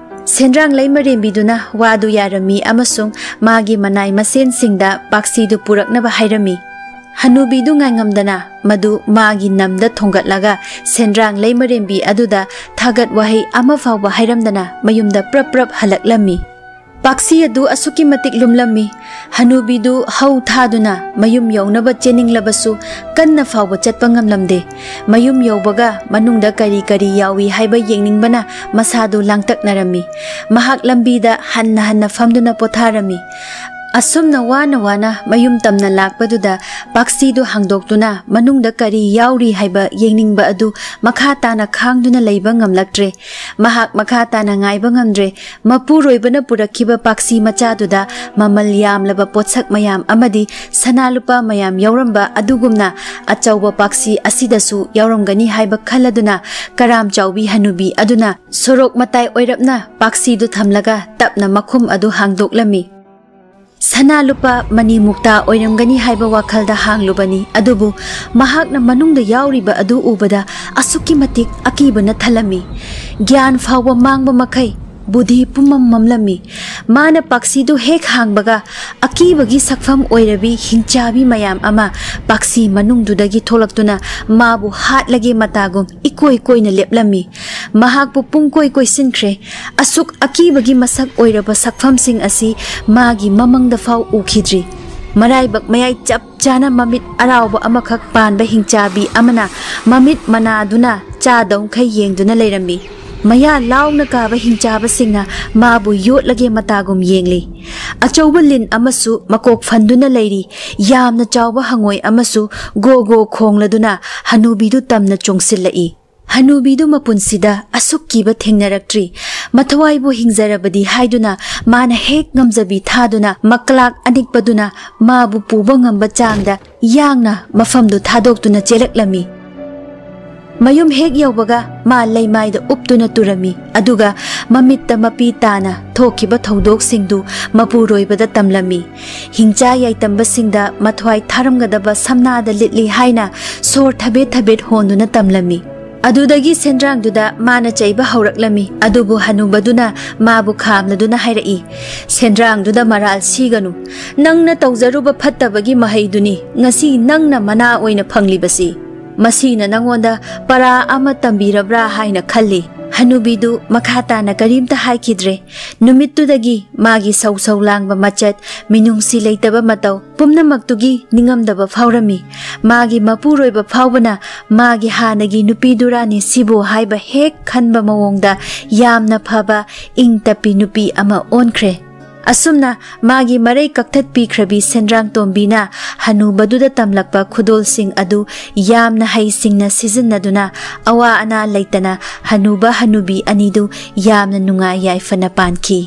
ꯁꯦꯟꯗ꯭ꯔꯥꯡ ꯂꯩꯃꯔꯦꯝꯕꯤꯗꯨꯅ ꯋꯥꯗꯨ ꯌꯥꯔꯝꯃꯤ ꯑꯃꯁꯨꯡ ꯃꯥꯒꯤ ꯃꯅꯥꯏ ꯃꯁꯦꯟꯁꯤꯡꯗ ꯄꯥꯛꯁꯤꯗꯨ ꯄꯨꯔꯛꯅꯕ ꯍꯥꯏꯔꯝꯃꯤ꯫ ꯍꯅꯨꯕꯤꯗꯨ ꯉꯥꯏꯉꯝꯗꯅ ꯃꯗꯨ ꯃꯥꯒꯤ ꯅꯝꯗ ꯊꯣꯡꯒꯠꯂꯒ ꯁꯦꯟꯗ꯭ꯔꯥꯡ ꯂꯩꯃꯔꯦꯝꯕꯤ ꯑꯗꯨꯗ ꯊꯥꯒꯠ ꯋꯥꯍꯩ ꯑꯃ ꯐꯥꯎꯕ ꯍꯥꯏꯔꯝꯗꯅ ꯃꯌꯨꯝꯗ ꯄ꯭ꯔꯞ ꯄ꯭ꯔꯞ ꯍꯜꯂꯛꯂꯝꯃꯤ꯫ ꯄꯥꯛꯁꯤ ꯑꯗꯨ ꯑꯁꯨꯛꯀꯤ ꯃꯇꯤꯛ ꯂꯨꯝꯂꯝꯃꯤ꯫ ꯍꯅꯨꯕꯤꯗꯨ ꯍꯧ ꯊꯥꯗꯨꯅ ꯃꯌꯨꯝ ꯌꯧꯅꯕ ꯆꯦꯟꯅꯤꯡꯂꯕꯁꯨ ꯀꯟꯅ ꯐꯥꯎꯕ ꯆꯠꯄ ꯉꯝꯂꯝꯗꯦ꯫ ꯃꯌꯨꯝ ꯌꯧꯕꯒ ꯃꯅꯨꯡꯗ ꯀꯔꯤ ꯀꯔꯤ ꯌꯥꯎꯏ ꯍꯥꯏꯕ ꯌꯦꯡꯅꯤꯡꯕꯅ ꯃꯁꯥꯗꯨ ꯂꯥꯡꯇꯛꯅꯔꯝꯃꯤ꯫ ꯃꯍꯥꯛ ꯂꯝꯕꯤꯗ ꯍꯟꯅ ꯍꯟꯅ ꯐꯝꯗꯨꯅ ꯄꯣꯊꯥꯔꯝꯃꯤ꯫ ꯑꯁꯨꯝꯅ ꯋꯥꯅ ꯋꯥꯅ ꯃꯌꯨꯝ ꯇꯝꯅ ꯂꯥꯛꯄꯗꯨꯗ ꯄꯥꯛꯁꯤꯗꯨ ꯍꯥꯡꯗꯣꯛꯇꯨꯅ ꯃꯅꯨꯡꯗ ꯀꯔꯤ ꯌꯥꯎꯔꯤ ꯍꯥꯏꯕ ꯌꯦꯡꯅꯤꯡꯕ ꯑꯗꯨ ꯃꯈꯥ ꯇꯥꯅ ꯈꯥꯡꯗꯨꯅ ꯂꯩꯕ ꯉꯝꯂꯛꯇ꯭ꯔꯦ꯫ ꯃꯍꯥꯛ ꯃꯈꯥ ꯇꯥꯅ ꯉꯥꯏꯕ ꯉꯝꯗ꯭ꯔꯦ꯫ ꯃꯄꯨꯔꯣꯏꯕꯅ ꯄꯨꯔꯛꯈꯤꯕ ꯄꯥꯛꯁꯤ ꯃꯆꯥꯗꯨꯗ ꯃꯃꯜ ꯌꯥꯝꯂꯕ ꯄꯣꯠꯁꯛ ꯃꯌꯥꯝ ꯑꯃꯗꯤ ꯁꯅꯥ ꯂꯨꯄꯥ ꯃꯌꯥꯝ ꯌꯥꯎꯔꯝꯕ ꯑꯗꯨꯒꯨꯝꯅ ꯑꯆꯧꯕ ꯄꯥꯛꯁꯤ ꯑꯁꯤꯗꯁꯨ ꯌꯥꯎꯔꯝꯒꯅꯤ ꯍꯥꯏꯕ ꯈꯜꯂꯗꯨꯅ ꯀꯔꯥꯝ ꯆꯥꯎꯕꯤ ꯍꯅꯨꯕꯤ ꯑꯗꯨꯅ ꯁꯣꯔꯣꯛ ꯃꯇꯥꯏ ꯑꯣꯏꯔꯞꯅ ꯄꯥꯛꯁꯤꯗꯨ ꯊꯝꯂꯒ ꯇꯞꯅ ꯃꯈꯨꯝ ꯑꯗꯨ ꯍꯥꯡꯗꯣꯛꯂꯝꯃꯤ꯫ ꯁꯅꯥ ꯂꯨꯄꯥ ꯃꯅꯤ ꯃꯨꯛꯇꯥ ꯑꯣꯏꯔꯝꯒꯅꯤ ꯍꯥꯏꯕ ꯋꯥꯈꯜꯗ ꯍꯥꯡꯂꯨꯕꯅꯤ, ꯑꯗꯨꯕꯨ ꯃꯍꯥꯛꯅ ꯃꯅꯨꯡꯗ ꯌꯥꯎꯔꯤꯕ ꯑꯗꯨ ꯎꯕꯗ ꯑꯁꯨꯛꯀꯤ ꯃꯇꯤꯛ ꯑꯀꯤꯕꯅ ꯊꯜꯂꯝꯃꯤ꯫ ꯒ꯭ꯌꯥꯟ ꯐꯥꯎꯕ ꯃꯥꯡꯕ ꯃꯈꯩ ꯕꯨꯙꯤ ꯄꯨꯝꯃꯝ ꯃꯝꯂꯝꯃꯤ꯫ ꯃꯥꯅ ꯄꯥꯛꯁꯤꯗꯨ ꯍꯦꯛ ꯍꯥꯡꯕꯒ, ꯑꯀꯤꯕꯒꯤ ꯁꯛꯐꯝ ꯑꯣꯏꯔꯕꯤ ꯍꯤꯡꯆꯥꯕꯤ ꯃꯌꯥꯝ ꯑꯃ ꯄꯥꯛꯁꯤ ꯃꯅꯨꯡꯗꯨꯗꯒꯤ ꯊꯣꯛꯂꯛꯇꯨꯅ ꯃꯥꯕꯨ ꯍꯥꯠꯂꯒꯦ ꯃꯇꯥꯒꯨꯝ ꯏꯀꯣꯏ ꯀꯣꯏꯅ ꯂꯦꯞꯂꯝꯃꯤ꯫ ꯃꯍꯥꯛꯄꯨ ꯄꯨꯡꯀꯣꯏ ꯀꯣꯏꯁꯤꯟꯈ꯭ꯔꯦ꯫ ꯑꯁꯨꯛ ꯑꯀꯤꯕꯒꯤ ꯃꯁꯛ ꯑꯣꯏꯔꯕ ꯁꯛꯐꯝꯁꯤꯡ ꯑꯁꯤ ꯃꯥꯒꯤ ꯃꯃꯪꯗ ꯐꯥꯎ ꯎꯈꯤꯗ꯭ꯔꯤ꯫ ꯃꯔꯥꯏꯕꯛ ꯃꯌꯥꯏ ꯆꯞ ꯆꯥꯅ ꯃꯃꯤꯠ ꯑꯔꯥꯎꯕ ꯑꯃꯈꯛ ꯄꯥꯟꯕ ꯍꯤꯡꯆꯥꯕꯤ ꯑꯃꯅ ꯃꯃꯤꯠ ꯃꯅꯥꯗꯨꯅ ꯆꯥꯗꯧꯈꯩ ꯌꯦꯡꯗꯨꯅ ꯂꯩꯔꯝꯃꯤ꯫ ꯃꯌꯥ ꯂꯥꯎꯅ ꯀꯥꯕ ꯍꯤꯡꯆꯥꯕꯁꯤꯡꯅ ꯃꯥꯕꯨ ꯌꯣꯠꯂꯒꯦ ꯃꯇꯥꯒꯨꯝ ꯌꯦꯡꯂꯤ꯫ ꯑꯆꯧꯕ ꯂꯤꯟ ꯑꯃꯁꯨ ꯃꯀꯣꯛ ꯐꯟꯗꯨꯅ ꯂꯩꯔꯤ꯫ ꯌꯥꯝꯅ ꯆꯥꯎꯕ ꯍꯉꯣꯏ ꯑꯃꯁꯨ ꯒꯣ ꯒꯣ ꯈꯣꯡꯂꯗꯨꯅ ꯍꯅꯨꯕꯤꯗꯨ ꯇꯝꯅ ꯆꯣꯡꯁꯤꯜꯂꯛꯏ꯫ ꯍꯅꯨꯕꯤꯗꯨ ꯃꯄꯨꯟꯁꯤꯗ ꯑꯁꯨꯛ ꯀꯤꯕ ꯊꯦꯡꯅꯔꯛꯇ꯭ꯔꯤ꯫ ꯃꯊꯋꯥꯏꯕꯨ ꯍꯤꯡꯖꯔꯕꯗꯤ ꯍꯥꯏꯗꯨꯅ ꯃꯥꯅ ꯍꯦꯛ ꯉꯝꯖꯕꯤ ꯊꯥꯗꯨꯅ ꯃꯀ꯭ꯂꯥꯛ ꯑꯅꯤꯛꯄꯗꯨꯅ ꯃꯥꯕꯨ ꯄꯨꯕ ꯉꯝꯕ ꯆꯥꯡꯗ ꯌꯥꯡꯅ ꯃꯐꯝꯗꯨ ꯊꯥꯗꯣꯛꯇꯨꯅ ꯆꯦꯜꯂꯛꯂꯝꯃꯤ꯫ ꯃꯌꯨꯝ ꯍꯦꯛ ꯌꯧꯕꯒ ꯃꯥ ꯂꯩꯃꯥꯏꯗ ꯎꯞꯇꯨꯅ ꯇꯨꯔꯝꯃꯤ, ꯑꯗꯨꯒ ꯃꯃꯤꯠꯇ ꯃꯄꯤ ꯇꯥꯅ ꯊꯣꯛꯈꯤꯕ ꯊꯧꯗꯣꯛꯁꯤꯡꯗꯨ ꯃꯄꯨꯔꯣꯏꯕꯗ ꯇꯝꯂꯝꯃꯤ꯫ ꯍꯤꯡꯆꯥ ꯌꯥꯏꯇꯝꯕꯁꯤꯡꯗ ꯃꯊ꯭ꯋꯥꯏ ꯊꯥꯔꯝꯒꯗꯕ ꯁꯝꯅꯥꯗ ꯂꯤꯠꯂꯤ ꯍꯥꯏꯅ ꯁꯣꯔ ꯊꯕꯦꯠ ꯊꯕꯦꯠ ꯍꯣꯟꯗꯨꯅ ꯇꯝꯂꯝꯃꯤ꯫ ꯑꯗꯨꯗꯒꯤ ꯁꯦꯟꯗ꯭ꯔꯥꯡꯗꯨꯗ ꯃꯥꯅ ꯆꯩꯕ ꯍꯧꯔꯛꯂꯝꯃꯤ꯫ ꯑꯗꯨꯕꯨ ꯍꯅꯨꯕꯗꯨꯅ ꯃꯥꯕꯨ ꯈꯥꯝꯂꯗꯨꯅ ꯍꯥꯏꯔꯛꯏ, "ꯁꯦꯟꯗ꯭ꯔꯥꯡꯗꯨꯗ ꯃꯔꯥꯜ ꯁꯤꯒꯅꯨ꯫ ꯅꯪꯅ ꯇꯧꯖꯔꯨꯕ ꯐꯠꯇꯕꯒꯤ ꯃꯍꯩꯗꯨꯅꯤ ꯉꯁꯤ ꯅꯪꯅ ꯃꯅꯥ ꯑꯣꯏꯅ ꯐꯪꯂꯤꯕꯁꯤ꯫ ꯃꯁꯤꯅ ꯅꯪꯉꯣꯟꯗ ꯄꯔꯥ ꯑꯃ ꯇꯝꯕꯤꯔꯕ꯭ꯔꯥ ꯍꯥꯏꯅ ꯈꯜꯂꯤ꯫" ꯍꯅꯨꯕꯤꯗꯨ ꯃꯈꯥ ꯇꯥꯅ ꯀꯔꯤꯝꯇ ꯍꯥꯏꯈꯤꯗ꯭ꯔꯦ꯫ ꯅꯨꯃꯤꯠꯇꯨꯗꯒꯤ ꯃꯥꯒꯤ ꯁꯧ ꯁꯧ ꯂꯥꯡꯕ ꯃꯆꯠ, ꯃꯤꯅꯨꯡꯁꯤ ꯂꯩꯇꯕ ꯃꯇꯧ ꯄꯨꯝꯅꯃꯛꯇꯨꯒꯤ ꯅꯤꯡꯉꯝꯗꯕ ꯐꯥꯎꯔꯝꯃꯤ꯫ ꯃꯥꯒꯤ ꯃꯄꯨꯔꯣꯏꯕ ꯐꯥꯎꯕꯅ ꯃꯥꯒꯤ ꯍꯥꯟꯅꯒꯤ ꯅꯨꯄꯤꯗꯨꯔꯥꯅꯤ ꯁꯤꯕꯨ ꯍꯥꯏꯕ ꯍꯦꯛ ꯈꯟꯕ ꯃꯑꯣꯡꯗ ꯌꯥꯝꯅ ꯐꯕ, ꯏꯪ ꯇꯞꯄꯤ ꯅꯨꯄꯤ ꯑꯃ ꯑꯣꯟꯈ꯭ꯔꯦ꯫ ꯑꯁꯨꯝꯅ ꯃꯥꯒꯤ ꯃꯔꯩ ꯀꯛꯊꯠꯄꯤꯈ꯭ꯔꯕꯤ ꯁꯦꯟꯗ꯭ꯔꯥꯡꯇꯣꯝꯕꯤꯅ ꯍꯅꯨꯕꯗꯨꯗ ꯇꯝꯂꯛꯄ ꯈꯨꯗꯣꯜꯁꯤꯡ ꯑꯗꯨ ꯌꯥꯝꯅ ꯍꯩꯁꯤꯡꯅ ꯁꯤꯖꯤꯟꯅꯗꯨꯅ ꯑꯋꯥ ꯑꯅꯥ ꯂꯩꯇꯅ ꯍꯅꯨꯕ ꯍꯅꯨꯕꯤ ꯑꯅꯤꯗꯨ ꯌꯥꯝꯅ ꯅꯨꯡꯉꯥꯏ ꯌꯥꯏꯐꯅ ꯄꯥꯟꯈꯤ꯫